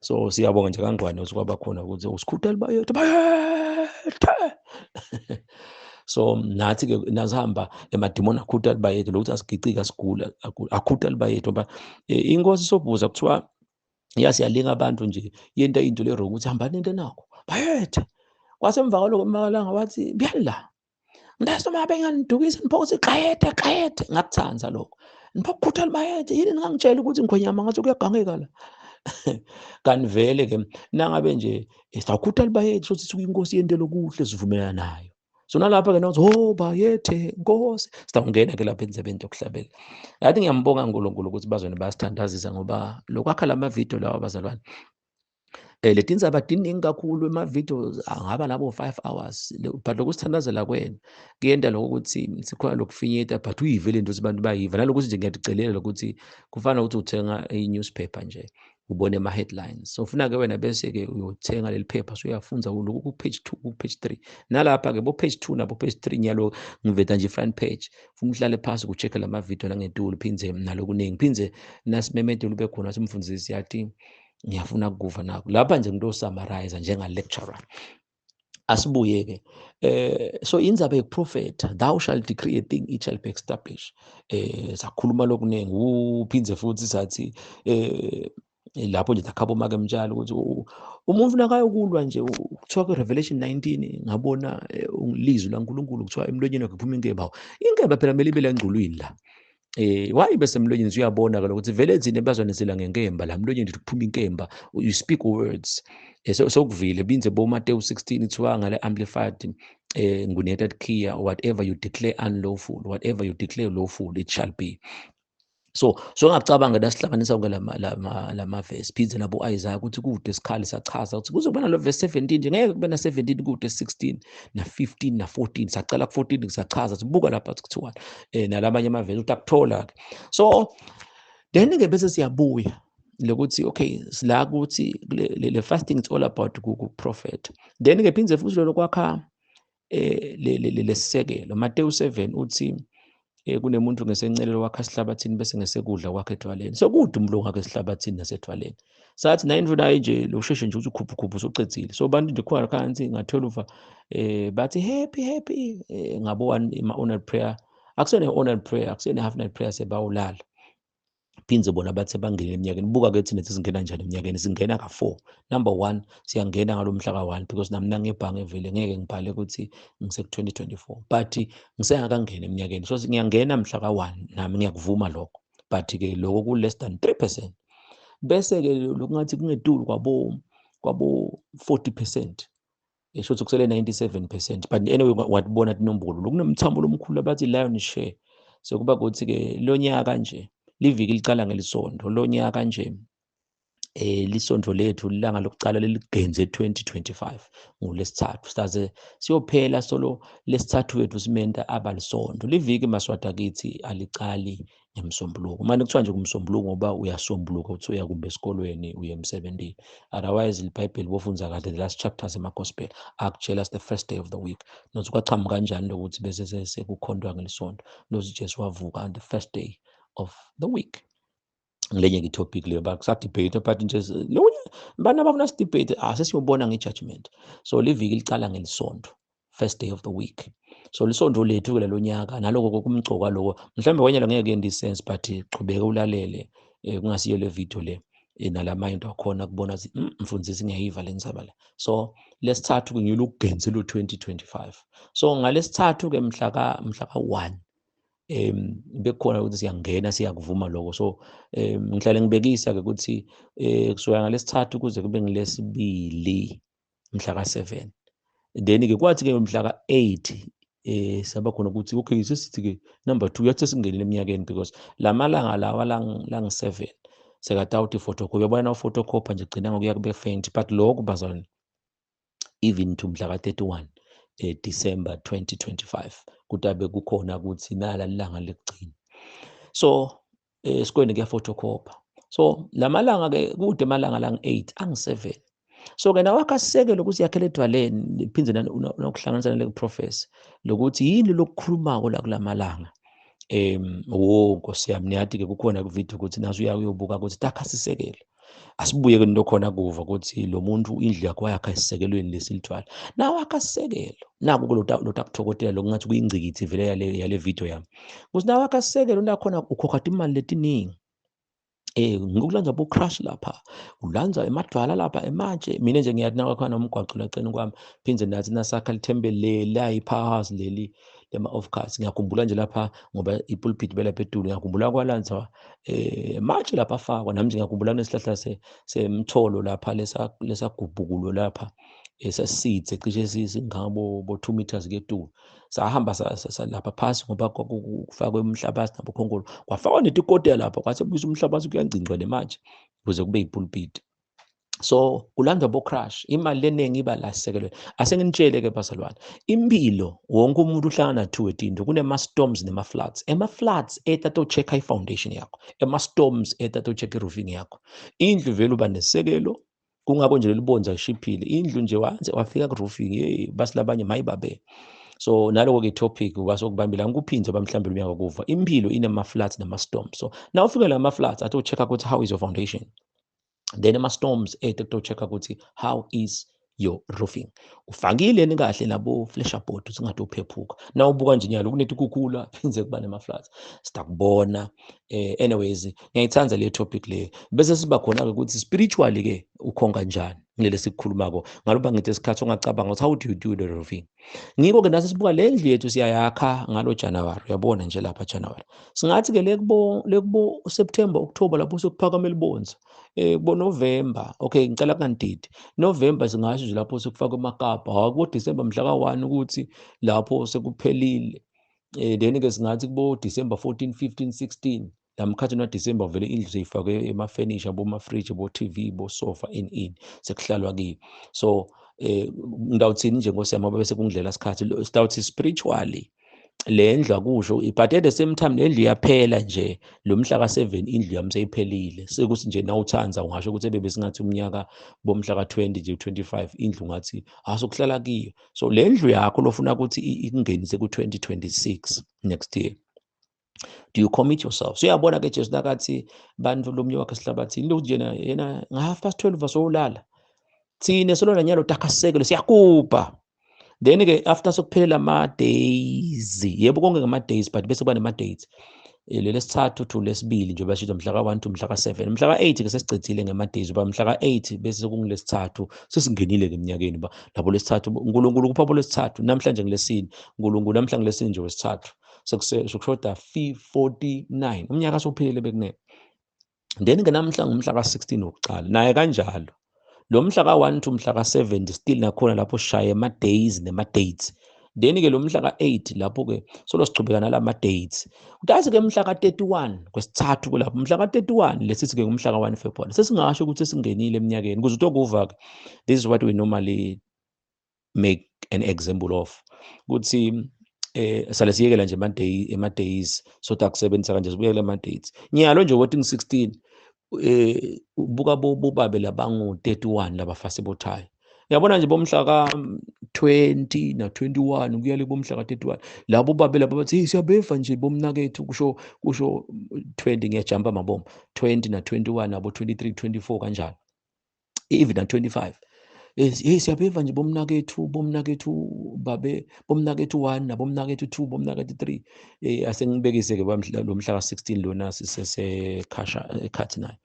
So siyabonga nje kangwane ukuthi kwaba khona ukuthi usikhutha libayethe bayethe. So nathi ke nasihamba emadimoni akhutha libayethe, lokuthi asigicika sigula akhutha libayethe, ngoba inkosi sobhuza kuthiwa yasiyalinga abantu nje yenta into le wrong ukuthi hambani nento nakho bayethe. Kwasemva kwaloko emalanga wathi buyani la mntasoma benganidukisa nipho ukuthi qayethe qayethe, ngakuthanza lokho nipho kukhutha libayethe, yini ningangitshela ukuthi ngikhwenyama ngathi kuyagangeka la. Kanti vele ke nangabe nje sawukhutha libayethe sothi suke inkosi yente lokuhle sivumelana nayo. So nalapha ke nathi oh bayethe nkosi, sitawungena ke lapha endzebeni yokuhlabela. Yathi ngiyambonga uNkulunkulu ukuthi bazone bayasithandazisa, ngoba lokwakha lama video lawa bazalwane, letindzaba tiningi kakhulu, ema-videos angaba labo 5 hours, but lokusithandazela kwena kuyenta lokho ukuthi sikhona lokufinyeta, but uyive lento ukuthi abantu bayiva. Nalokuthi nje ngiyaticelela ukuthi kufana ukuthi uthenga i-newspaper nje ubone ama-headlines, so ufuna-ke wena bese-ke uyothenga leli phepha, so uyafunza lokhu ku-page 2 ku-page 3, nalapha-ke bo-page 2 nabo page 3. Nyalo ngiveta nje i-front page, funa uhlale phasi ku-check-e lama-video langetulu, phindze nalokuningi, phindze nasimemedelo ube khona simfundisi yathi ngiyafuna ukukuva nakho lapha nje ngito-summarize njenga-lecturer. Asibuye-ke so indzaba yokuprofetha, thou shall decree a thing, it shall be established. Sakhuluma lokuningi, uphindze futhi sathi lapho nje sakhaba umake mtshalo ukuthi umuntu nakayokulwa nje, kuthiwa ku-Revelation 19 ngabona lizwi laNkulunkulu kuthiwa emlonyeni wakhe kuphuma inkemba. Inkemba phela kumele ibe langculwini la. Why bese emlonyeni uyabona ke ukuthi vele thina bazwanisela ngenkemba la emlonyeni kuphuma inkemba, you speak words. Sokuvile binze bo Matthew 16 kuthiwa ngale amplified ngunetted clear, whatever you declare unlawful, whatever you declare lawful, it shall be. So ngacabanga nasihlanganisa konke lama verse, phindze nabo Isaiah ukuthi kude isikhali sachaza ukuthi kuze kuba nalo verse 17 nje, ngeke kube na 17 kude 16 na 15 na 14, sacala ku 14 sachaza sibuka lapha kuthiwa nalabanye amavesi ukuthi akuthola ke. So then ke bese siyabuya lokuthi okay sila ukuthi le fasting it's all about ku prophet. Then ke phindze futhi lo kwakha lesisekelo. Matthew 7 uthi kunemuntu ngesencelelo wakhe esihlabathini bese ngesekudla kwakhe edwaleni. So kude umlungu wakhe esihlabathini nasedwaleni. Sathi naye indlu naye nje losheshe nje uthi khuphu khuphu socedzile. So abantu nje khona phansi ngathola uva bathi happy happy ngabo one ima honor prayer. Akusene honor prayer, akusene half night prayer sebawulala. Phindze bona bathe bangena eminyakeni. Buka ke thina singena njani eminyakeni, singena ka-4. Number 1 siyangena ngalomhla ka-1 because nami nangebhange vele ngeke ngibhale ukuthi ngise ku-2024, but ngisengakangena eminyakeni. So ngiyangena mhla ka-1 nami ngiyakuvuma lokho, but ke lokho ku less than 3%. Bese ke lokungathi kungetulu kwabo 40%, esho ukuthi kusele 97%, but anyway watibona tinombolo lokunomthamo lomkhulu abathi lion share. So kuba kuthi ke lo nyaka nje liviki licala ngelisonto, lo nyaka nje Lisonto lethu, lilanga lokucala leligenze 2025 ngulesithathu, saze siyophela solo lesithathu wethu simenta abalisonto liviki. Maswati akithi, alicali ngemsombuluko. Manje kuthiwa nje kumsombuluko ngoba uyasombuluka uthi uya kumbe esikolweni, uye emsebentini. Otherwise iBhayibheli bofundza kahle the last chapters ema-gospel akutshela the first day of the week, nokuthi kwachamuka kanjani lokuthi bese sekukhontwa ngelisonto, lokuthi Jesu wavuka on the first day of the week. Ngilenye i-topic leyo, bakusadebate, but nje lokunye bana bafuna sidebate, ah, sesiyobona nge-judgment. So liviki licala ngelisonto, first day of the week. So lisonto lethu ke lonyaka, naloko kumcoka lokho. Mhlawumbe kwenye ngeke yenze sense, but qhubeka ulalele, kungasiyo le video le, nalama into akhona kubona ukuthi mfundisi, ngiyayiva le ndzaba le. So lesithathu ke ngilo ukugenze lo 2025. So ngalesithathu ke mhla ka 1 bekukhona ukuthi siyangena, siyakuvuma lokho. So ngihlale ngibekisa ke ukuthi kusuka ngalesithathu kuze kube ngilesibili mhla ka-7, then ke kwathi ke mhla ka-8 saba khona ukuthi okay, sesithi ke number 2 yathi sesingenile eminyakeni, because lamalanga lawa lang 7 sekatawuthi photocopy, uyabona na, photocopy nje gcina ngokuya kube faint. But lokho, bazalwane, even to mhla ka-31 December 2025 kutabe kukhona ukuthi nala lilanga lekugcina. So esikoleni kuyaphotocopy. So lamalanga ke kude emalanga lang 8 angi 7. So ke nawakha sisekelo ukuthi yakhele edwaleni, iphindze nokuhlanganisa nale prophecy lokuthi yini lokukhulumako la kulamalanga. Wo Nkosi yami, niyathi ke kukhona ku video ukuthi naso uya uyobuka ukuthi takha sisekelo. Asibuye ke into khona kuva ukuthi lo muntu indlu yakhe wayakha esisekelweni lesilithwala. Nawakha sisekelo, naku lotakuthokotela lokungathi kuyingcikithi vele yale video yami, ukuthi nawakha sisekelo nakhona ukhokha imali letiningi, ngikulanza bo crush lapha, ulanza emadwala lapha, ematshe. Mina nje ngiyathi nawakhona umgwaqo laceni kwami, phindze nathi nasakha lithempeli le la i-powerhouse leli lema off cars, ngiyakhumbula nje lapha ngoba ipulpit belapha etulu, ngiyakhumbula kwalanza ematshe lapha afakwa. Nami nje ngiyakhumbula kunesihlahla semtholo lapha lesagubhukulo lapha, esasithe cishe singabo bo 2 meters ketulu, sahamba lapha phasi ngoba kufakwe umhlabathi nabokhonkolo, kwafakwa netikotela lapha, kwase kubuyisa umhlabathi, kuyangcingcwa lemanje kuze kube yipulpit. So kulandwa bo crush, imali leningi iba la sisekelweni. Asenginitshele ke bazalwane, impilo wonke umuntu uhlangana two etinto: kunema storms nema floods. Ema floods eta to check i foundation yakho, ema storms eta to check i roofing yakho. Indlu vele uba nesekelo, kungako nje lelibonza lishiphile indlu nje, wanze wafika ku roofing, hey, basilabanye mayibabe. So naloko ke topic wasokubambila ngikuphindze ba mhlawumbe umnyaka kuva impilo inema floods nama storms. So now ufika lama floods athi check ukuthi how is your foundation, then ama storms ethe to check ukuthi how is your roofing, ufakile ni kahle nabo fascia board singathi uphephuka. Na ubuka nje nyalo kunethi kukhula phindze kuba nema floods, sitakubona. Anyways, ngiyayithanda le topic le. Bese siba khona ke ukuthi spiritually ke ukhonka kanjani ngilele sikukhulumako ngaloba ngithi isikhathi ongacabanga ukuthi how do you do the roofing. Ngiko ke nase sibuka le ndlu yethu siyayakha ngalo January, uyabona nje lapha January, singathi ke lekubo September, October lapho sekuphakama elibonza, kubo November, okay, ngicela kungandidi November, singasho nje lapho sekufakwa emakapa, hawu, kubo December mhla ka1 ukuthi lapho sekuphelile. Then ke singathi kubo December 14, 15, 16 lamkhathi na December vele indlu seyifakwe ema-furniture, boma-fridge, bo-TV, bo-sofa, in in sekuhlalwa kiyo. So ngidawuthini nje Nkosi yami, ngoba bese kungidlela isikhathi, sitawuthi spiritually le ndlu akusho, but at the same time le ndlu iyaphela nje lo mhla ka-7, indlu yami seyiphelile. Sekuthi nje nawuthanza ungasho ukuthi ebebe singathi umnyaka bomhla ka-20 nje, 25, indlu ngathi asokuhlala kiyo. So le ndlu yakho lofuna ukuthi ikungenise ku-2026 next year, do you commit yourself? So uyabona ke Jesu nakathi bantu lomnye wakhe esihlabathini lokuthi yena yena nga-12:30 sowulala, thine solona nyalo takhasekelo siyakubha. Then ke after sokuphelela ama-days, yebo, konke ngama-days, but bese kuba nema-dates, lelesithathu to lesibili njengoba shisho mhla ka-1 to mhla ka-7, mhla ka-8 ke sesicedzile ngema-days, uba mhla ka-8 bese sekungulesithathu, sesingenile ke eminyakeni ba labo lesithathu. uNkulunkulu kupha bolesithathu namhlanje, ngilesine uNkulunkulu namhla ngilesine nje wesithathu, sekushoda 49 umnyaka sowuphelile bekunene. Then ke namhla ngumhla ka-16 wokuqala naye kanjalo, lo mhla ka-1 to mhla ka-7 still nakhona lapho sishaye ama-days nema-dates. Then-ke lo mhla ka-8 lapho-ke solo sichubeka nalama dates. Utazi-ke mhla ka-31 kwesithathu kulapho mhla ka-31 lesithi-ke ngumhla ka-1 February sesingasho ukuthi sesingenile eminyakeni ukuze utokuva-ke. This is what we normally make an example of ukuthi sale siyekela nje ama-day ema-days sothi akusebenzisa kanje, sibuyele ama-dates nyalo nje ukuthi ngi-16 buka bobabe labangu 31 labafase bothayi, yabona nje, bomhla ka-20 na-21 kuya le bomhla ka-31, labo babe labo bathi, "Hey, siyabeva nje bomnakethu," kusho 20, ngiyajumpa mabomu, 20 na-21 nabo 23, 24 kanjalo, even na-25. Hey, siyabeva nje bomnakethu babe bomnakethu 1 nabomnakethu 2, bomnakethu 3. Asengibekise ke lo mhla ka-16 lona sisesekhasha ekhathi naye.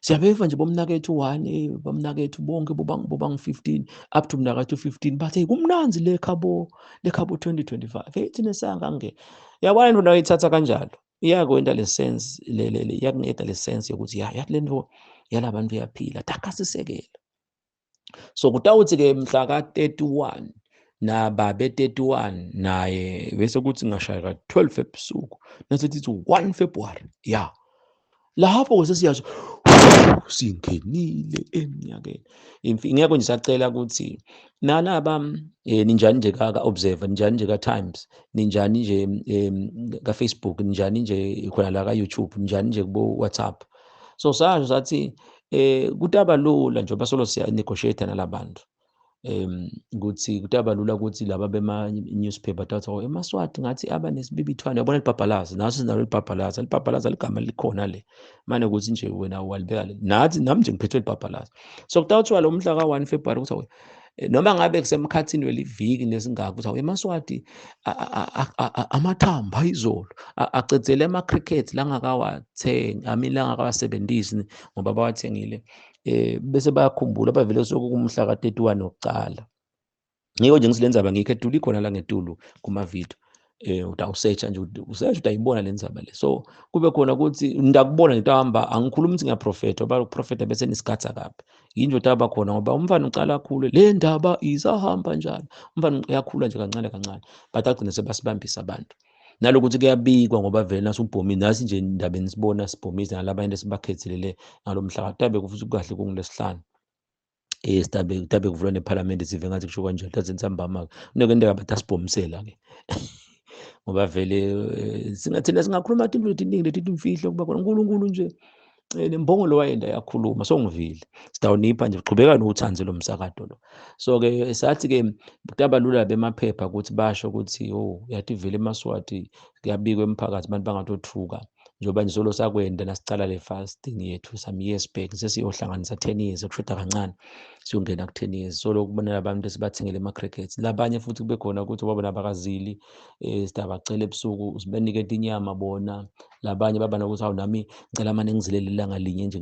Siyabeva nje bomnakethu 1, bomnakethu bonke bobang 15 up to mnakethu 15, bathi, "Hey, kumnanzi le khabo 2025." Hey, thina sangange yabona into nayoyithatha kanjalo, iyakwenta le sense le iyakunceda le sense yokuthi ya yathi lento yalabantu iyaphila takasisekelo. So kutawuthi-ke mhla ka-31 nababe 31 naye bese kuthi ngashaya ka-12 ebusuku nasithi 1 February, ya lapho-ke sesiyasho singenile eminyakeni. Ngeke nje sacela ukuthi nalaba ninjani nje ka-Observer, ninjani nje ka-Times, ninjani nje ka-Facebook, ninjani nje khona la ka-YouTube, ninjani nje kubo-WhatsApp. So sasho sathi kutaba lula njengoba solo siya negotiate nalabantu ukuthi kutaba lula ukuthi laba bema newspaper tathi, "Oh, emaSwati ngathi aba nesibibithwane." Yabona libhabhalaza, naso sinalo libhabhalaza, libhabhalaza ligama likhona le mane ukuthi nje wena walibeka le, nathi nami nje ngiphethwe libhabhalaza. So kutawuthiwa lo mhla ka-1 February ukuthi noma ngabe kusemkhathini weliviki nesingaka ukuthi awu emaSwati amathambo ayizolo acedzele ama-cricket langakawathengi, I mean langakawasebenzisi ngoba bawathengile, bese bayakhumbula bavele sokumhla ka-31 wokucala. Ngiko nje ngisilenzaba ngikho etulu ikhona la ngetulu kuma-video, utawusearcha nje, usearch utayibona le ndzaba le. So kube khona ukuthi ndakubona nje hamba, angikhulumi ukuthi ngiyaprofetha ngoba ukuprofetha bese nisigatha kabi yinto taba khona, ngoba umfana ucala akhule le ndaba isahamba njalo, umfana uyakhula nje kancane kancane, but agcine sebasibambisa abantu nalokuthi kuyabikwa ngoba vele nasubhomile nasi nje indabeni sibona sibhomisa nalabantu esibakhethile le ngalo mhla tabe futhi kahle kungulesihlanu sitabe kuvulwa nephalamende, sive ngathi kusho kanjalo tathi nsambama kunekwenteka bathi asibhomisela ke ngoba vele singathina singakhuluma tinto letiningi leti timfihlo kuba khona uNkulunkulu nje nembongolo wayenda yakhuluma. So ngivile sitawunipha nje, qhubeka nowuthanze lo msakato lo. So ke sathi ke kutaba lula bemaphepha ukuthi basho ukuthi, oh, yathi vele emaSwati kuyabikwa emphakathi, abantu bangatothuka njengoba nje solo sakwenda nasicala le fasting yethu some years back, sesiyohlanganisa 10 years, kushoda kancane siyongena ku-10 years. So lokhu kubonela abantu esibathengele ama-crickets, labanye futhi kube khona ukuthi wabona abakazili, sidabacela ebusuku sibanikete inyama bona, labanye baba nokuthi, "Awu, nami ngicela mane ngizilele ilanga linye nje,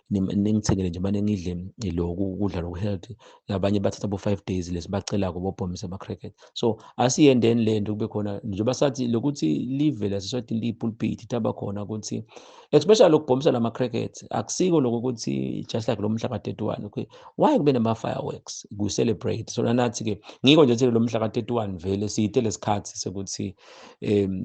ningithengele nje mane ngidle lokhu ukudla loku healthy." Labanye bathatha bo 5 days lesibacelako bobhomisa ama-cricket. So asiyendeni le nto kube khona njengoba sathi lokuthi live laseSwatini liyipulpit, taba khona ukuthi especially lokubhomisa lama-cricket akusiko lokho ukuthi just like lo mhla ka-31, okay, why kube nama-fireworks ku-celebrate? So nanathi-ke ngiko nje thile lo mhla ka-31 vele siyite lesikhathi sekuthi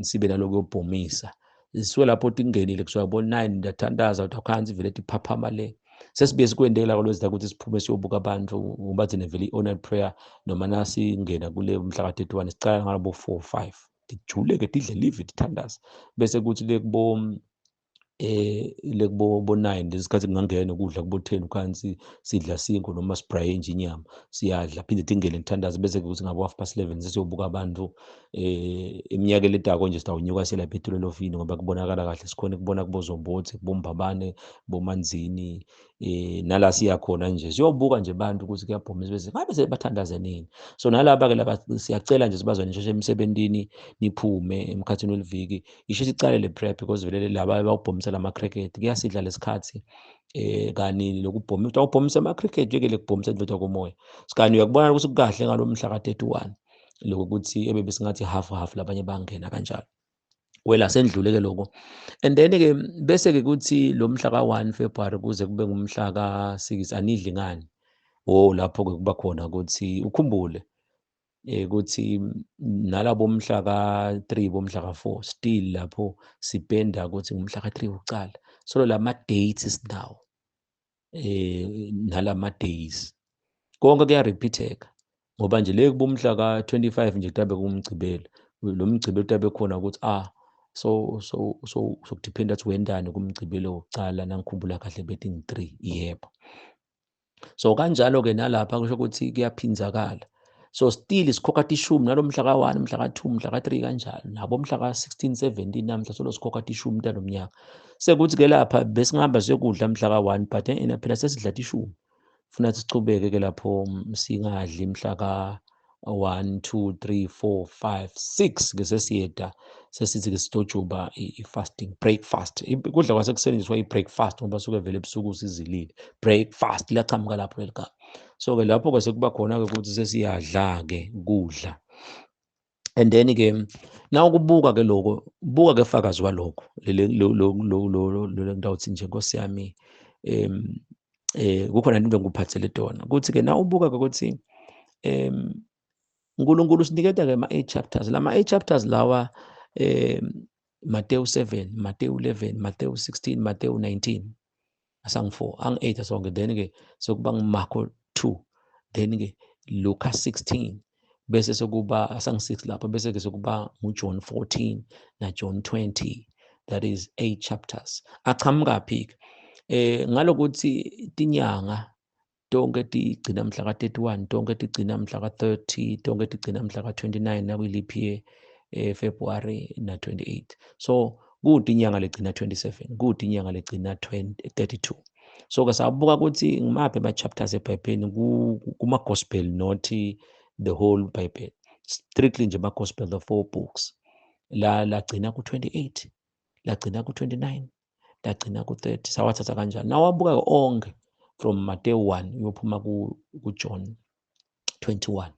sibe naloko yobhomisa sisuke lapho tingenile kusuka bo-9 ndathandaza uthi vele tiphaphama le sesibuye sikwendela kwalwezida ukuthi siphume siyobuka abantu ngoba thina vele i-online prayer noma nasingena kule mhla ka-31 sicala ngalabo 4 5 tijule-ke tidle live tithandaze, bese kuthi le kubo le kubo bo 9 lesikhathi kungangena ukudla kubo 10 ukhansi sidla sinkwa noma sibraye nje inyama siyadla, phinde tingene ngithandaze, bese kuthi ngabo 11:30 sesiyobuka abantu. Iminyaka eledako nje sitawunyuka silapha eTulelofini ngoba kubonakala kahle, sikhona ukubona kuboZombothi, kuboMbabane, boManzini, nala siya khona nje siyobuka nje abantu ukuthi kuyabhomisa bese ngabe sebathandaze nini. So nalaba ke laba siyacela nje sibazwane nisheshe emsebentini, niphume emkhathini weliviki, isheshe icale le prep because vele laba abawubhomisa lama cricket kuyasidla lesikhathi kani lokubhomisa utawubhomisa ama-cricket yeke lekubhomisa indvodza komoya sikani uyakubona ukuthi kukahle ngalo mhla ka-31 lokuthi ebebe singathi half half labanye bangena kanjalo. Well, asendlule ke lokho and then ke bese ke kuthi lo mhla ka-1 February kuze kube ngumhla ka-6 anidli ngani? Oh, lapho ke kuba khona ukuthi ukhumbule Ukuthi nalabo mhla ka-3, bomhla ka-4, still lapho sipenda ukuthi ngumhla ka-3 wokucala. So lama dates sinawo nalama days konke kuyarepeateka, ngoba nje le kubumhla ka-25 nje kutabe kumgcibelo, lo mgcibelo kutabe khona ukuthi so so so so kudependa ukuthi wendani kumgcibelo wokucala. Nangikhumbula kahle bethi ngi-3, yebo. So kanjalo-ke nalapha kusho ukuthi kuyaphinzakala. So still sikhokha tishumi nalomhla ka-1, mhla ka-2, mhla ka-3, kanjalo nabo mhla ka-16, 17 namhla solo sikhokha tishumi talomnyaka. Sekuthi-ke lapha besingahamba siyokudla mhla ka-1, but ena phela sesidla tishumi, funa sichubeke-ke lapho singadli mhla ka-1, 2, 3, 4, 5, 6 ke sesiyeda, sesithi-ke sitojuba i-fasting breakfast. Kudla kwasekuseni nje i-breakfast, ngoba suke vele ebusuku sizilile. Breakfast liyachamuka lapho leli gama. So-ke lapho-ke sekuba khona-ke ukuthi sesiyadla-ke kudla. And then-ke nawukubuka-ke lokho, buka-ke fakazi walokho lo ngitawuthi nje, Nkosi yami, kukhona into engikuphathele tona ukuthi-ke nawubuka-ke ukuthi uNkulunkulu usiniketa-ke ama-8 chapters. Lama 8 chapters lawa, Matthew 7, Matthew 11, Matthew 16, Matthew 19, asangu-4, angu-8 asonke. Then-ke sekuba nguMarko 2, then-ke Luka 16, bese sekuba asangu-6 lapho, bese-ke sekuba nguJohn 14 na-John 20. That is 8 chapters. Achamukaphi-ke ngalokuthi tinyanga tonke tigcina mhla ka-31, tonke tigcina mhla ka-30, tonke tigcina mhla ka-29 nakwi-leap year, February na-28. So kude inyanga legcina 27, kude inyanga legcina 20 32. So ke sabuka ukuthi ngimaphi ama-chapters eBhayibhelini kuma-gospel, not the whole Bible, strictly nje ama-gospel, the four books la lagcina ku-28, lagcina ku-29, lagcina ku-30. Sawathatha kanjani nawabuka onke from Matthew 1 uyophuma ku-John 21,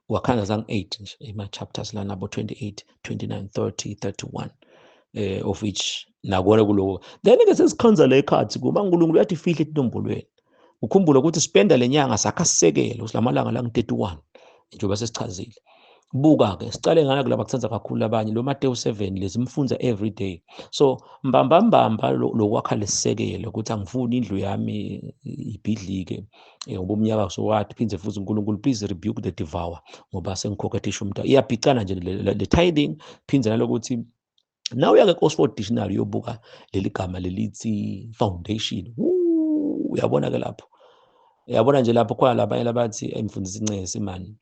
wakhanda zangu-8 nje ema-chapters lana abo 28, 29, 30, 31, of which nakona kuloko. Then ke sesikhonza le khathi kuba uNkulunkulu uyathi fihle etinомbolweni. Ukhumbule ukuthi spenda lenyanga sakha sisekelo silamalanga la ngu-31 njengoba sesichazile. Buka-ke sicale ngana kulaba kuthanza kakhulu abanye lo Mateyu 7 lezimfunza every day. So mbamba mbamba lokwakha lesisekelo ukuthi angifuni indlu yami ibhidlike, ngoba umnyaka sowathi phindze futhi uNkulunkulu please rebuke the devourer, ngoba sengikhokhethe ishumi. Iyabhicana nje le tithing, phindze nalokuthi na uya ke Oxford Dictionary uyobuka leli gama lelithi foundation. Uyabona ke lapho, uyabona nje lapho khona labanye labathi emfundisi incesi mani,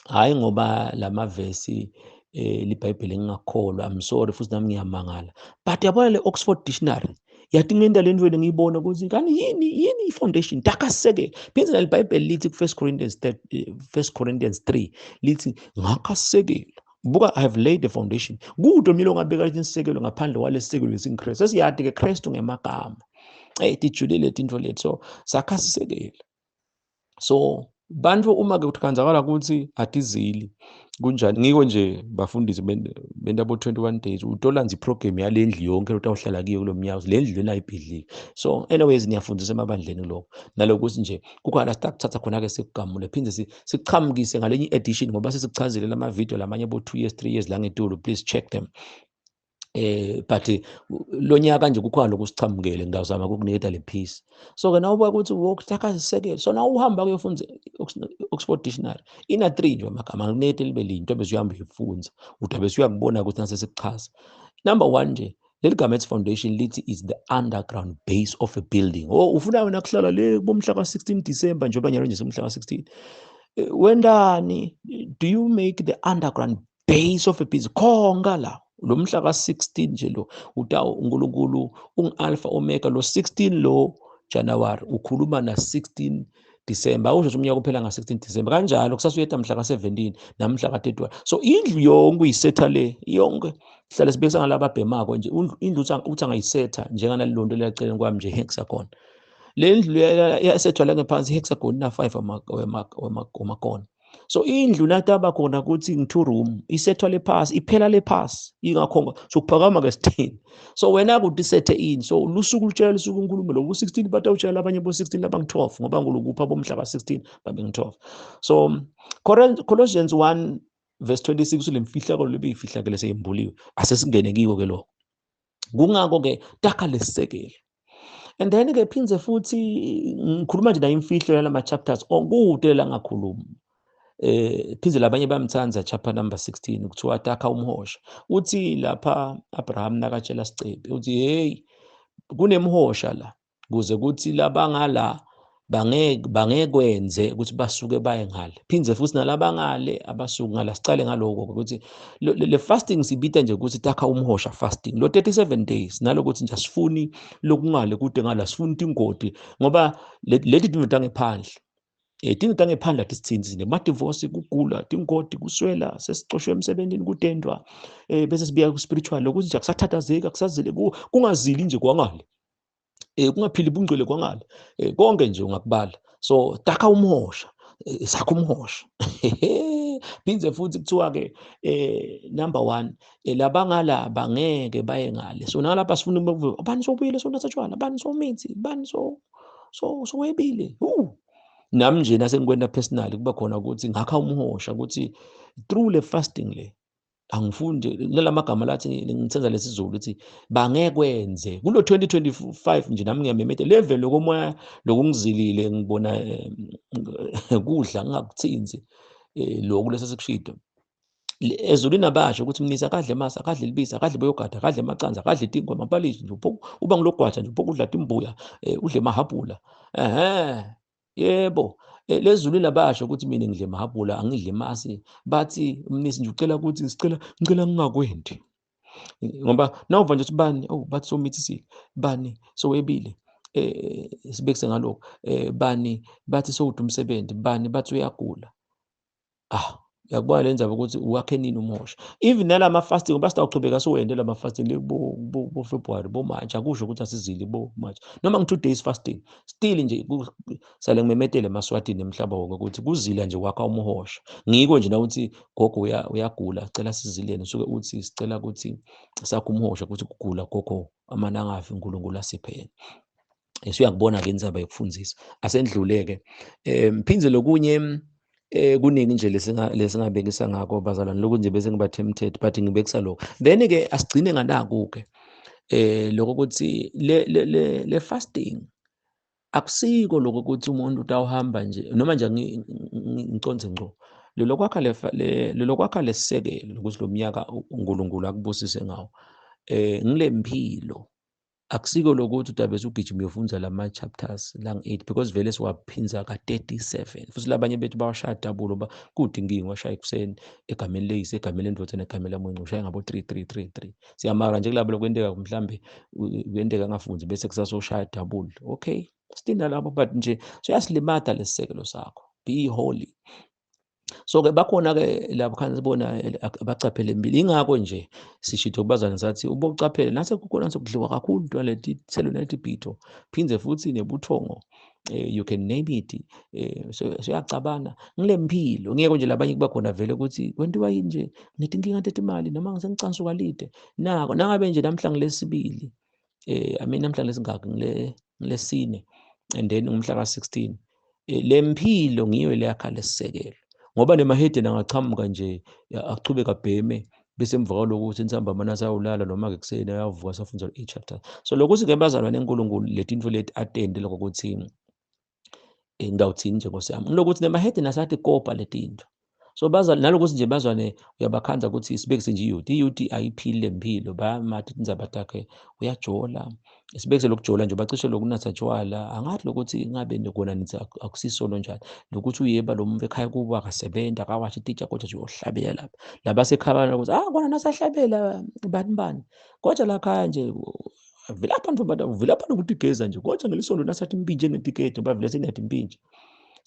hayi ngoba lamavesi liBhayibheli ngingakholwa. I'm sorry, futhi nami ngiyamangala, but yabona le Oxford Dictionary yathi ngenda le ntweni ngiyibona ukuthi kani yini yini i-foundation takasisekelo. Phindze neliBhayibheli lithi ku-1 Corinthians 1 Corinthians 3 lithi ngakasisekelo, buka, I have laid the foundation. Kude mina ongabeka isisekelo ngaphandle kwalesisekelo lesingiKristu. Sesiyadi ke Kristu ngemagama, tijulile tintfo lethu. So sakha sisekelo. So bantu uma ke kuthanzakala ukuthi atizili kunjani, ngiko nje bafundisi benta bo 21 days, utolanza iprogram yalendlu yonke utawuhlala kiyo kulo mnyaka, le ndlu lena ayibhidlile. So anyways, niyafundisa emabandleni lokho nalokuthi nje kukhona la sithatha khona ke sikugamule, phinde sichamukise ngalenye edition, ngoba sesikuchazile lama video lamanye bo 2 years, 3 years la ngetulu. Please check them. But lo nyaka nje kukhona lokusichamukele, ngizama ukukuniketa le piece. So ke nawubuka ukuthi wokuthatha isisekelo, so na uhamba kuyofunda Oxford Dictionary ina 3 nje amagama, akunikete libe linto bese uyahamba uyifunza, udabe usuyakubona ukuthi nase sikuchaza. Number 1 nje, leli gama ethi foundation lithi is the underground base of a building. Oh, ufuna wena kuhlala le bomhla ka-16 December, njengoba nyalo nje semhla ka-16, wendani? Do you make the underground base of a building? Khonga la lo mhla ka-16 nje lo uta uNkulunkulu ungu-Alpha Omega. Lo 16 lo January ukhuluma na 16 December, awusho ukuthi umnyaka uphela nga-16 December. Kanjalo kusasa uyeta mhla ka-17 namhla ka-31. So indlu yonke uyisetha le yonke, sihlale sibekisa ngalaba abhemako nje indlu uthi angayisetha njenganalilonto leyaceleni kwami nje hexagon. Le ndlu yasethwa la ngephansi hexagon ina 5 wamakona. So indlu nataba khona ukuthi ngi-two room isethwa le phasi, iphela le phasi, ingakhonga so kuphakama ke sithini. So wena kuthi isethe ini, so lusuku lutshela lusuku inkulumo lo 16 batawutshela abanye bo 16 labangu 12 ngoba ngulukupha bomhla ka 16 babe ngu 12. So Colossians 1 verse 26 lemfihlakalo lebeyifihlakele seyembuliwe, asesingene kiko ke lokho. Kungako ke takha lesisekelo. And then ke phindze futhi ngikhuluma nje nayo imfihlo yalama chapters okude la ngakhuluma. Phindze labanye bayamthanda chapter number 16 kuthiwa takha umhosha. Uthi lapha Abraham nakatshela sicebi uthi hey kunemhosha la kuze kuthi labangala bangekwenze ukuthi basuke baye ngale, phindze futhi nalabangale abasuke ngala. Sicale ngaloko ukuthi le fasting sibita nje ukuthi takha umhosha fasting lo 37 days, nalokuthi nje asifuni lokungale kude ngala, sifuni tingoti ngoba leti tinto tangephandle tinto tangephandle atisithinti nema-divorce, kugula, tingoti, kuswela, sesicoshwe emsebenzini, kudendwa, bese sibuya ku-spiritual lokuthi nje akusathathazeki, akusazile, kungazili nje kwangale, kungaphili bungcwele kwangale, konke nje ungakubala. So takha umhosha, sakha umhosha. Phindze futhi kuthiwa ke number 1 labangala bangeke baye ngale. So nalapha sifuna bani sobuyile sonatha tshwala, bani somithi, bani so so sowebile. Nami nje nasengikwenda personally kuba khona ukuthi ngakha umhosha ukuthi through le fasting le angifuni ngelamagama lathi ngithenza lesizulu ukuthi bangekwenze kulo 2025 nje. Nami ngiyamemeta level lokomoya lokungizilile, ngibona kudla ngingakuthinzi lokhu lesesikushilo ezulwini. Abasho ukuthi mnisa akadle masa, akadle libisi, akadle boyogada, akadle amacanza, akadle tinkwa, amapalishi nje, uba ngilogwaja nje, udla timbuya, udle mahabhula. Yebo, lezulwini abasho ukuthi mina ngidle mahabhula, angidle masi. Bathi mnisi nje ucela ukuthi sicela ngicela ngingakwendi, ngoba nawuva nje ukuthi bani oh bathi somithisile, bani sowebile, sibekise ngalokho, bani bathi sowude umsebenzi, bani bathi uyagula. Uyakubona le ndzaba ukuthi uwakhe nini umhosha. Even nalama fasting ngoba sitawuchubeka siwende lama fasting le bo February, bo March, akusho ukuthi asizili bo March noma ngi 2 days fasting still nje. Sale ngimemetele emaswatini emhlaba wonke ukuthi kuzila nje kwakha umhosha. Ngiko nje nawuthi gogo uyagula, cela sizileni, usuke uthi sicela ukuthi sakhe umhosha ukuthi kugula gogo amane angafi, uNkulunkulu asiphe yena. Usuyakubona ke indzaba yokufundisa. Asendluleke phindze lokunye, kuningi nje lesingabekisa ngakho bazalwane, lokhu nje bese ngiba tempted, but ngibekisa lokho. Then ke asigcine nganaku ke, lokho ukuthi le fasting akusiko lokho ukuthi umuntu utawuhamba nje noma nje ngiconze ngco lelo kwakha lelo kwakha lesisekelo ukuthi lo mnyaka uNkulunkulu akubusise ngawo ngilempilo. Akusiko lokuthi udabe usugijima uyofunza lama chapters lang 8 because vele siwaphinza ka 37, futhi labanye bethu bawashaya double ngoba kude inkinga, washaya ekuseni egameni leyise, egameni lendvodza, negameni lamunye, ushaya ngabo 3 3 3 3. Siyamara nje kulabo lokwenteka mhlambe kuyenteka angafunzi bese kusasa ushaya double. Okay, sitinda labo, but nje suyasilimata lesisekelo sakho. Be holy. So ke bakhona ke labo khona sibona abacaphele empilo. Ingakho nje sishitho kubazane sathi ubocaphele nase kukhona sokudliwa kakhulu into leti thelo netibhito, phindze futhi nebuthongo, you can name it, siyacabana ngilempilo. Ngeke nje labanye kuba khona vele ukuthi kwentiwa yini nje, nginetinkinga tetimali noma ngisengicansuka lide nako. Nangabe nje namhla ngilesibili, I mean namhla lesingaki, ngilesine and then ngumhla ka-16, lempilo ngiyo leyakha lesisekelo, ngoba nemahedeni angachamuka nje achubeka bheme, bese emva kwaloko ukuthi nsambama nasayolala noma ke kuseni ayavuka safunza i-chapter. So lokho ukuthi ke bazalwane enkulunkulu letinto leti atende lokho ukuthi ngawuthini nje nkosi yami, ngilokuthi nemahedeni asathi kopa letinto. So bazali nalokuthi nje bazwane uyabakhanza ukuthi sibekise nje iyouth, iyouth ayiphili lempilo, bayamati indzaba takhe, uyajola, sibekise lokujola nje, bacishe lokunatha tshwala, angathi lokuthi ngabe kona nithi akusisono njani lokuthi uyeba lo muntu ekhaya kubo akasebenza, akawasha ititsha, kodwa nje uyohlabela lapha labasekhaya ukuthi kona nasahlabela bani bani, kodwa la khaya nje vilapha ntombazana vilapha nokuthi igeza nje, kodwa ngelisonto nasathi impintshi enetiketi ngoba vele senathi impintshi.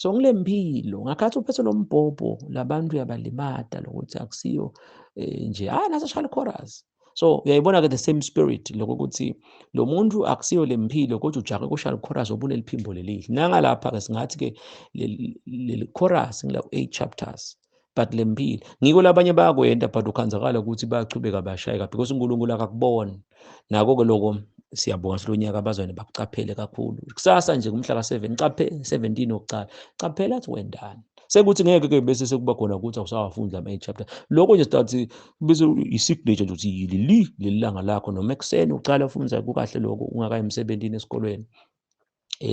So ngile mpilo ngakhathi uphethe lo mbhobho labantu uyabalimata lokuthi akusiyo nje nasashaya chorus. So uyayibona ke the same spirit lokho ukuthi lo muntu akusiyo lemphilo kodwa ujake kushaya chorus obuneliphimbo lelihle. Nangalapha ke singathi ke leli chorus ngila 8 chapters, but lempilo ngiko labanye bayakwenda, but ukhanzakala ukuthi bayachubeka bayashayeka because uNkulunkulu akakuboni. Nako ke lokho, siyabonga silonyaka abazwane bakucaphele kakhulu. Kusasa nje kumhla ka7 caphe 17 okucala, caphela athi wendani sekuthi ngeke ke bese sekuba khona ukuthi awusawafundi lama 8 chapter. Lokho nje sithi bese i-signature nje ukuthi leli leli langa lakho, noma ekuseni ucala ufundza kukahle lokho ungakayi emsebentini, esikolweni.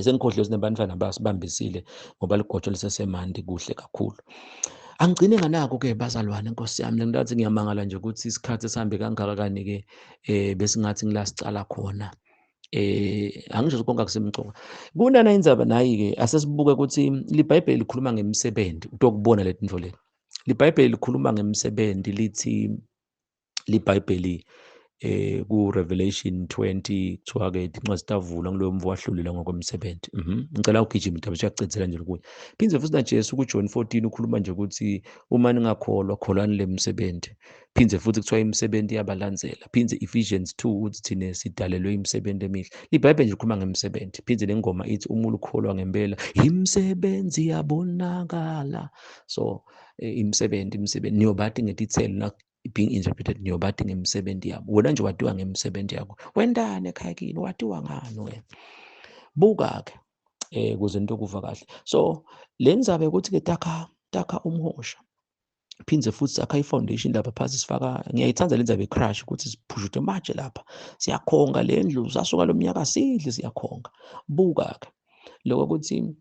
Sengikhohlwe sinabantwana basibambisile ngoba ligotsho lisesemandi kuhle kakhulu. Angigcine nganako ke bazalwane, Nkosi yami, lengathi ngiyamangala nje ukuthi isikhathi esihambe kangaka kani ke besingathi ngila sicala khona. Angisho konke akusemcoka kunana indzaba nayi ke. Asesibuke ukuthi liBhayibheli likhuluma ngemisebenzi, utokubona le tinto le. LiBhayibheli likhuluma ngemisebenzi, lithi liBhayibheli ku Revelation 20 kuthiwa ke incwadi tavulwa kuloyo mvu wahlulela ngokwemisebenzi. Ngicela ugijima indaba siyacedzela nje kuye. Phindze futhi naJesu ku John 14 ukhuluma nje ukuthi uma ningakholwa, kholwani le misebenzi. Phindze futhi kuthiwa imisebenzi iyabalandzela. Phindze Ephesians 2 uthi thine sidalelwe imisebenzi emihle. LiBhayibheli nje likhuluma ngemisebenzi. Phindze lengoma ithi uma ukholwa ngempela imisebenzi iyabonakala. So imisebenzi, imisebenzi niyobati ngetitselo na being interpreted, niyobati ngemisebenzi yabo. Wena nje watiwa ngemisebenzi yakho. Wendani ekhaya kini? Watiwa ngani wena? Buka ke kuze into kuva kahle. So le ndzaba ukuthi ke takha takha umhosha, phindze futhi sakha i-foundation lapha phasi sifaka, ngiyayithanda le ndzaba ye-crush ukuthi siphushe manje lapha siyakhonga le ndlu, sasuka lo mnyaka sidle siyakhonga. Buka ke lokho ukuthi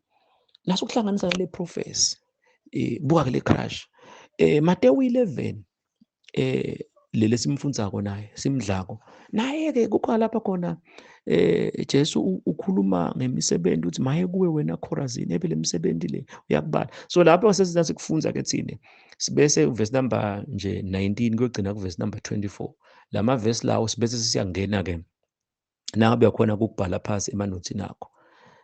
nasokuhlanganisa le prophecy, buka ke le crush, Mateyu 11, leli simfundzako naye simdlako naye ke kukhona lapha khona Jesu ukhuluma ngemisebenzi, uthi maye kuwe wena Khorazini, ebe lemisebenzi le uyakubala. So lapho sesiza sikufunza ke thine sibese verse number nje 19 kuyogcina ku verse number 24, lama verse lawo sibese siyangena ke. Nangabe uyakhona ukubhala phasi emanothini akho,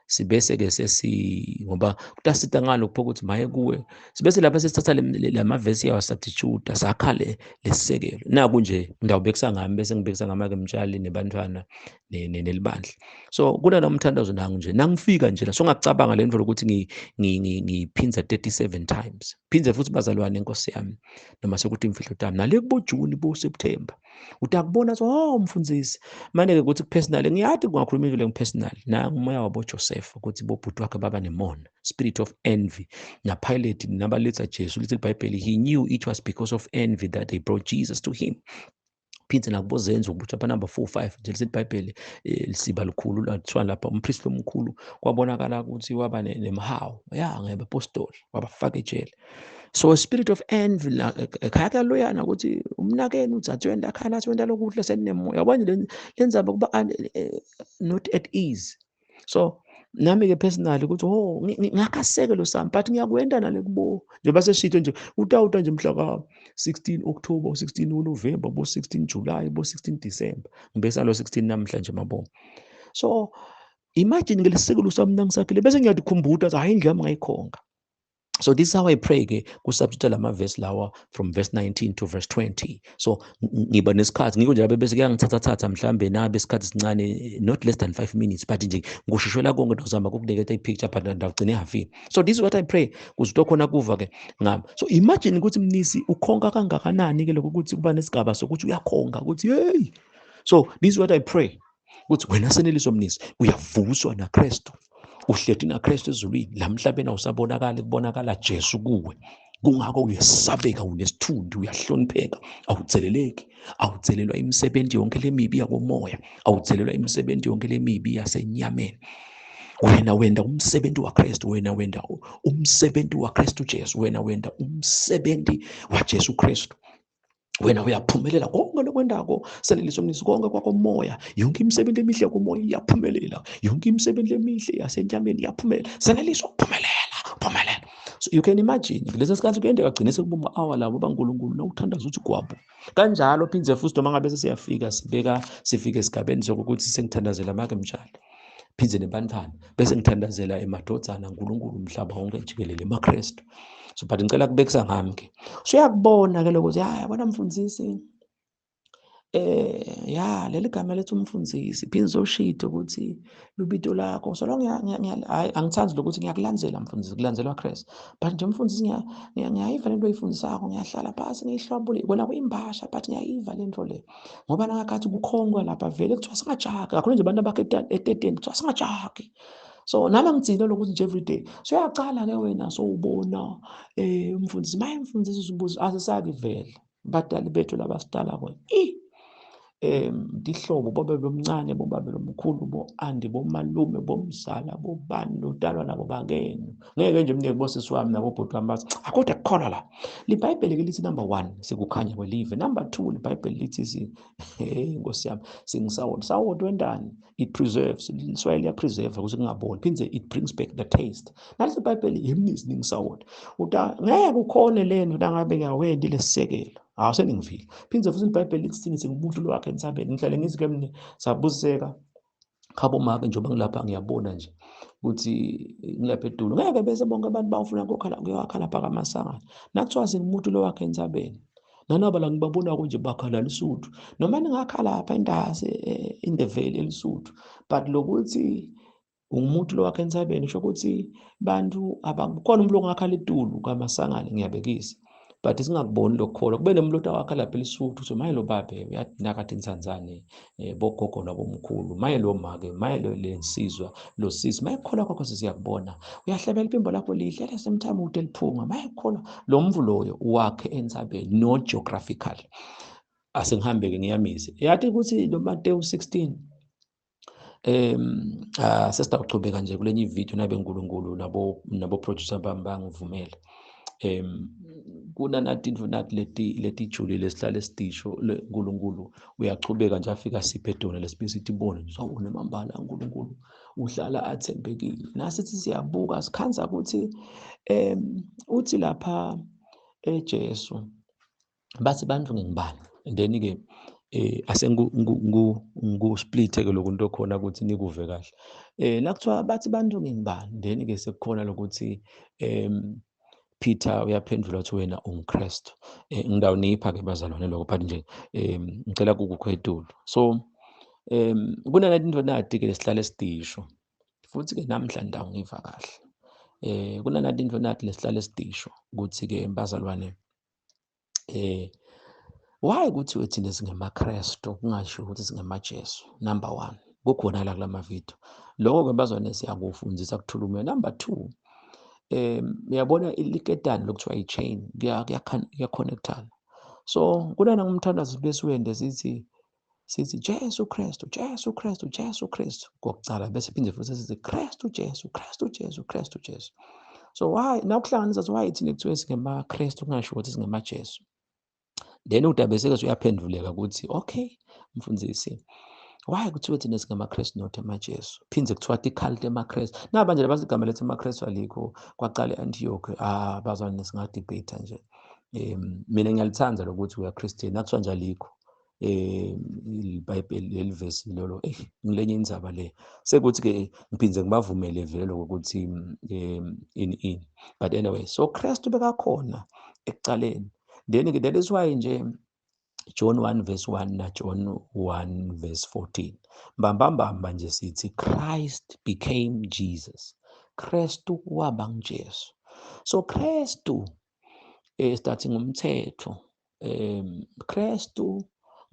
sibese ke sesi ngoba kutasita ngalo kupho ukuthi maye kuwe, sibese lapha sesithatha lama verse yawa substitute sakha le lesisekelo. Naku nje ngidawubekisa ngami bese ngibekisa ngama ke mtshali nebantwana nelibandla. So kunana umthandazo nangu nje nangifika nje la, so ngakucabanga le ndlela ukuthi ngiphinza 37 times. Phindze futhi bazalwane, Nkosi yami, noma sekuthi imfihlo tami nale kubo June, bo September, utakubona so, oh mfundisi, manje ke ukuthi personal ngiyathi kungakhuluma into lengipersonal na umoya wabo Joseph ukuthi bobhuti wakhe baba nemona, spirit of envy. Na Pilate nabaletha Jesu, lithi iBhayibheli he knew it was because of envy that they brought Jesus to him. Phindze nakubozenzo ukuthi apha number 4 5 nje lithi iBhayibheli lisiba likhulu lathiwa lapha umpristi omkhulu kwabonakala ukuthi waba nemhawu ya ngebapostoli wabafaka ejele. So a spirit of envy ekhaya kuyaloyana ukuthi umnakeni udzadewenu lakhaya nathi wenta lokuhle seninemoya, yabona le ndzaba kuba not at ease. So nami ke personally ukuthi oh ngakhasekelo sami, but ngiyakwenda nale kubo njengoba seshito nje utawuta nje mhla ka 16 October, 16 November, bo 16 July, bo 16 December, ngibesa lo 16 namhla nje mabongo. So imagine ngelisekelo sami nangisakhile bese ngiyadikhumbuta hayi indlu yami ngayikhonga. So this is how I pray ke kusubstitute lama verse lawa from verse 19 to verse 20. So ngiba nesikhathi ngiko nje bese kuyangithatha thatha mhlambe nabe isikhathi sincane, not less than 5 minutes, but nje ngushishela konke ndozama ukukuniketa i-picture, but ndagcina ehafini. So this is what I pray kuze utokhona kuva ke ngami. So imagine ukuthi mnisi ukhonka kangakanani ke lokho ukuthi kuba nesigaba sokuthi uyakhonka ukuthi hey. So this is what I pray ukuthi wena Seneliso Mnisi uyavuswa naKristu, uhleti naKristu ezulwini, la mhlabeni awusabonakali, kubonakala Jesu kuwe. Kungakho uyesabeka, unesithunzi, uyahlonipheka, awutheleleki, awuthelelwa imisebenzi yonke lemibi yakomoya, awuthelelwa imisebenzi yonke lemibi yasenyameni. Wena wenda umsebenzi waKristu, wena wenda umsebenzi waKristu Jesu, wena wenda umsebenzi waJesu Kristu. Wena uyaphumelela konke lokwendako Seneliso Mnisi, konke kwakomoya, yonke imisebenzi emihle yakomoya iyaphumelela, yonke imisebenzi emihle yasenyameni iyaphumelela. Seneliso phumelela, phumelela. So you can imagine kulesi sikhathi kuyendeka gcine sekubuma hour labo baNkulunkulu nawuthandaza uthi gwabo kanjalo. Phindze futhi noma ngabe sesiyafika sibeka sifike esigabeni sokuthi sengithandazela make mtshali, phindze nebantwana, bese ngithandazela emadvodzana uNkulunkulu umhlaba wonke jikelele emaKristu. So but ngicela kubekisa ngami ke. So uyakubona ke lokho ukuthi hayi yabona mfundisi. Ya leli gama lethi umfundisi phinde uzoshida ukuthi lubito lakho so long hayi angithandi lokuthi ngiyakulandzela mfundisi, kulandzelwa Christ, but nje mfundisi ngiyayiva lento oyifundisako, ngiyahlala phasi ngiyihlwabule kona kuyimbasha, but ngiyayiva lento le ngoba nangakathi kukhongwa lapha vele kuthiwa singajaki kakhulu nje abantu abakhe eteteni kuthiwa singajaki. So nami angigcine lokuthi nje everyday so uyacala ke wena so ubona umfundisi maye mfundisi uzibuza asisaki vele badali bethu labasidala kona tihlobo bobe bomncane bobabe lomkhulu bo-andi bomalume bomzala bobani lodalwa nabo bakenu ngeke nje mnike bosisi wami nabobhuti wami bathi akodwa kukholwa la. Libhayibheli-ke lithi number 1 sikukhanya kwelive, number 2 libhayibheli lithi nkosi yami singisawoti sawoti wentani, it preserves liswayeli liyapreserve ukuze kungaboli, phinde it brings back the taste. Nalesi ibhayibheli yimnizi ningisawoti uta ngeke ukhone lento nangabe ngiyawendi lesisekelo hawu seningivile. Phinde futhi iBhayibheli lithi thina singumuntu lwakhe entsabeni. Ngihlale ngithi ke mina sabuseka khabo make njengoba ngilapha ngiyabona nje ukuthi ngilapha edulo ngeke bese bonke abantu bawufuna ukukhala kuyakhala phaka amasangano nakuthiwa singumuntu lowakhe entsabeni nanaba la ngibabona nje bakhala Lesotho noma ningakhala lapha entasi in the valley eLesotho, but lokuthi ungumuntu lowakhe entsabeni kusho ukuthi bantu abakhona umuntu ongakhala etulu kamasangane ngiyabekisa, but singakuboni lokukholwa kube nomuntu owakha lapha eLesotho so maye lo babe uyadinaka insanzane bogogo nabomkhulu maye lo make maye lo lensizwa lo sisi maye kukholwa kwakho siyakubona uyahlabela iphimbo lakho lihle at the same time ude liphunga maye kukholwa lo mvu loyo wakhe entsabeni no geographical. Asengihambe ke ngiyamise yathi ukuthi lo Matthew 16 sesitawuchubeka nje kulenye ivideo nabe uNkulunkulu nabo producer bami bangivumela. Kunanathi nathi leti julile sihlale sidisho uNkulunkulu uyachubeka nje afika siphe dona lesibisi sithi ibone sawubona mambala uNkulunkulu uhlala athembekile. Nasithi siyabuka sikhanza ukuthi uthi lapha eJesu bathi bantu ngingibani, and then ke asengu split ke lokunto khona ukuthi nikuve kahle. Nakuthiwa bathi bantu ngingibani, then ke sekukhona lokuthi Peter uyaphendula uthi wena unguKristu. Ngidawunipha ke bazalwane lokho but nje ngicela kukukhwetulu. So kunalento nati ke lesihlale sidisho futhi ke namhla ndawo ngiva kahle. Kunalento nati lesihlale sidisho ukuthi ke bazalwane why kuthiwe thina singemaKristu kungasho ukuthi singemaJesu. Number 1 kukhona la kulama video lokho ke bazalwane siyakufundisa kuthulume. Number 2 uyabona iliketani lokuthiwa i-chain kuyaconnectana. So kunana ngumthandazo besiwende sithi Jesu Kristu Jesu Kristu Jesu Kristu kokucala bese phinde futhi sithi Kristu Jesu Kristu Jesu Kristu Jesu. So why nawukuhlanganisa so why thina kuthiwe singemaKristu kungasho ukuthi singemaJesu. Then udabeseke uyaphenduleka ukuthi okay mfundisi why kuthiwe thina singamaKristu not amaJesu, phinde kuthiwa tikhali emaKristu naba nje basigama lethi amaKristu alikho kwaqala eAntioch. Bazwane singadebate nje. Mina ngiyalithanda lokuthi we are Christian nakuthiwa nje alikho iBhayibheli leli verse lolo ngilenye indzaba le sekuthi ke ngiphindze ngibavumele vele lokuthi in but anyway so Kristu bekakhona ekucaleni. Then ke that is why nje John 1 verse 1 na John 1 verse 14 mbambambamba nje sithi Christ became Jesus, Kristu waba nguJesu. So Kristu starting umthetho Kristu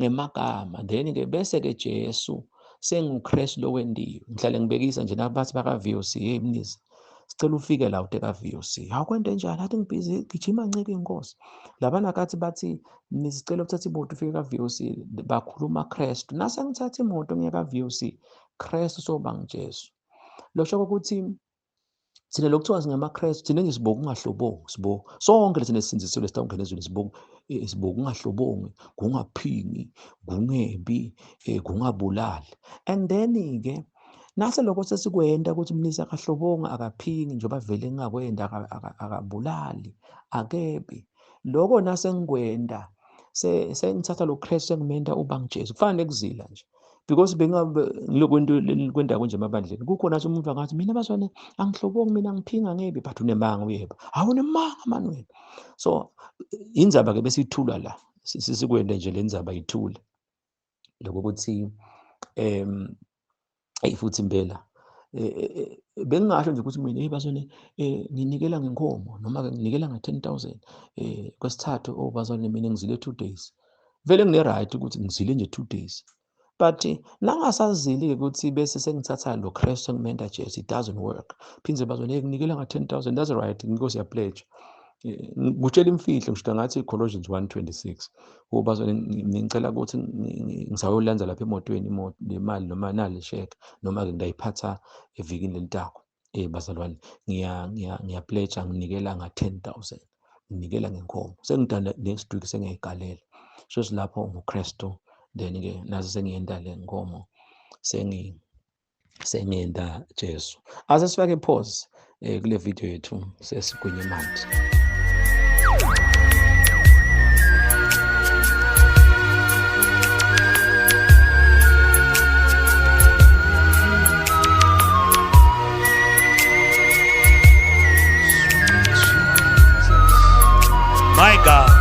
ngemagama then ke bese ke Jesu senguKristu lowendiwe. Ngihlale ngibekisa nje nabathi baka VOC, hey mnisi sicela ufike la uteka VOC, awukwente njani athi ngibhizi gijima ncike inkosi. Labana kathi bathi nisicela uthatha imoto ufike ka VOC bakhuluma Kristu, nase ngithatha imoto ngiya ka VOC Kristu soba nguJesu. Losho ukuthi thina lokuthiwa singamaKristu thina nje siboka ungahlobongi, sibo sonke lethina esinziswe lesitawungena ezweni siboka ungahlobongi, kungaphingi, kungebi, kungabulali. And then ke nase lokho sesikwenda ukuthi mnisi akahlobongi akaphingi njengoba vele ngingakwenda akabulali akebi, lokho nase ngikwenda sengithatha lo Kristu sengimenda uba nguJesu. Kufana nekuzila nje because bengabe ngilokwento kwenda konje emabandleni kukhona nje umuntu angathi mina bazwane angihlobongi mina ngiphinga ngebi, but unemanga uyeba awunemanga mani wena. So indzaba ke besithula la sikwende nje le ndzaba ithule. Lokuthi eyi futhi impela bengingasho nje ukuthi mina, hey bazalwane, nginikela ngenkomo noma-ke nginikela nga-10,000. Kwesithathu, oh bazalwane, mina ngizile 2 days, vele ngine-right ukuthi ngizile nje 2 days, but nangasazili-ke ukuthi bese sengithatha lo Kristu engimenta Jesu, it doesn't work. Phinde bazalwane, hey, nginikela nga-10,000, that's right, ngiko siya-pledge. Ngutshela imfihlo, ngisho ngathi Colossians 1:26, bazalwane, ngicela ukuthi ngisayolanza lapha emotweni le mali noma nale cheque noma-ke ngingayiphatha evikini lelitako. Bazalwane, ngiya-pledge, nginikela nga-10,000, nginikela ngenkomo, sengidana next week sengiyayigalela. So silapho nguKristu, then-ke naso sengiyenta le nkomo, sengiyenta Jesu. Ase sifake pause kule video yethu, sesigwinye manje.
My God.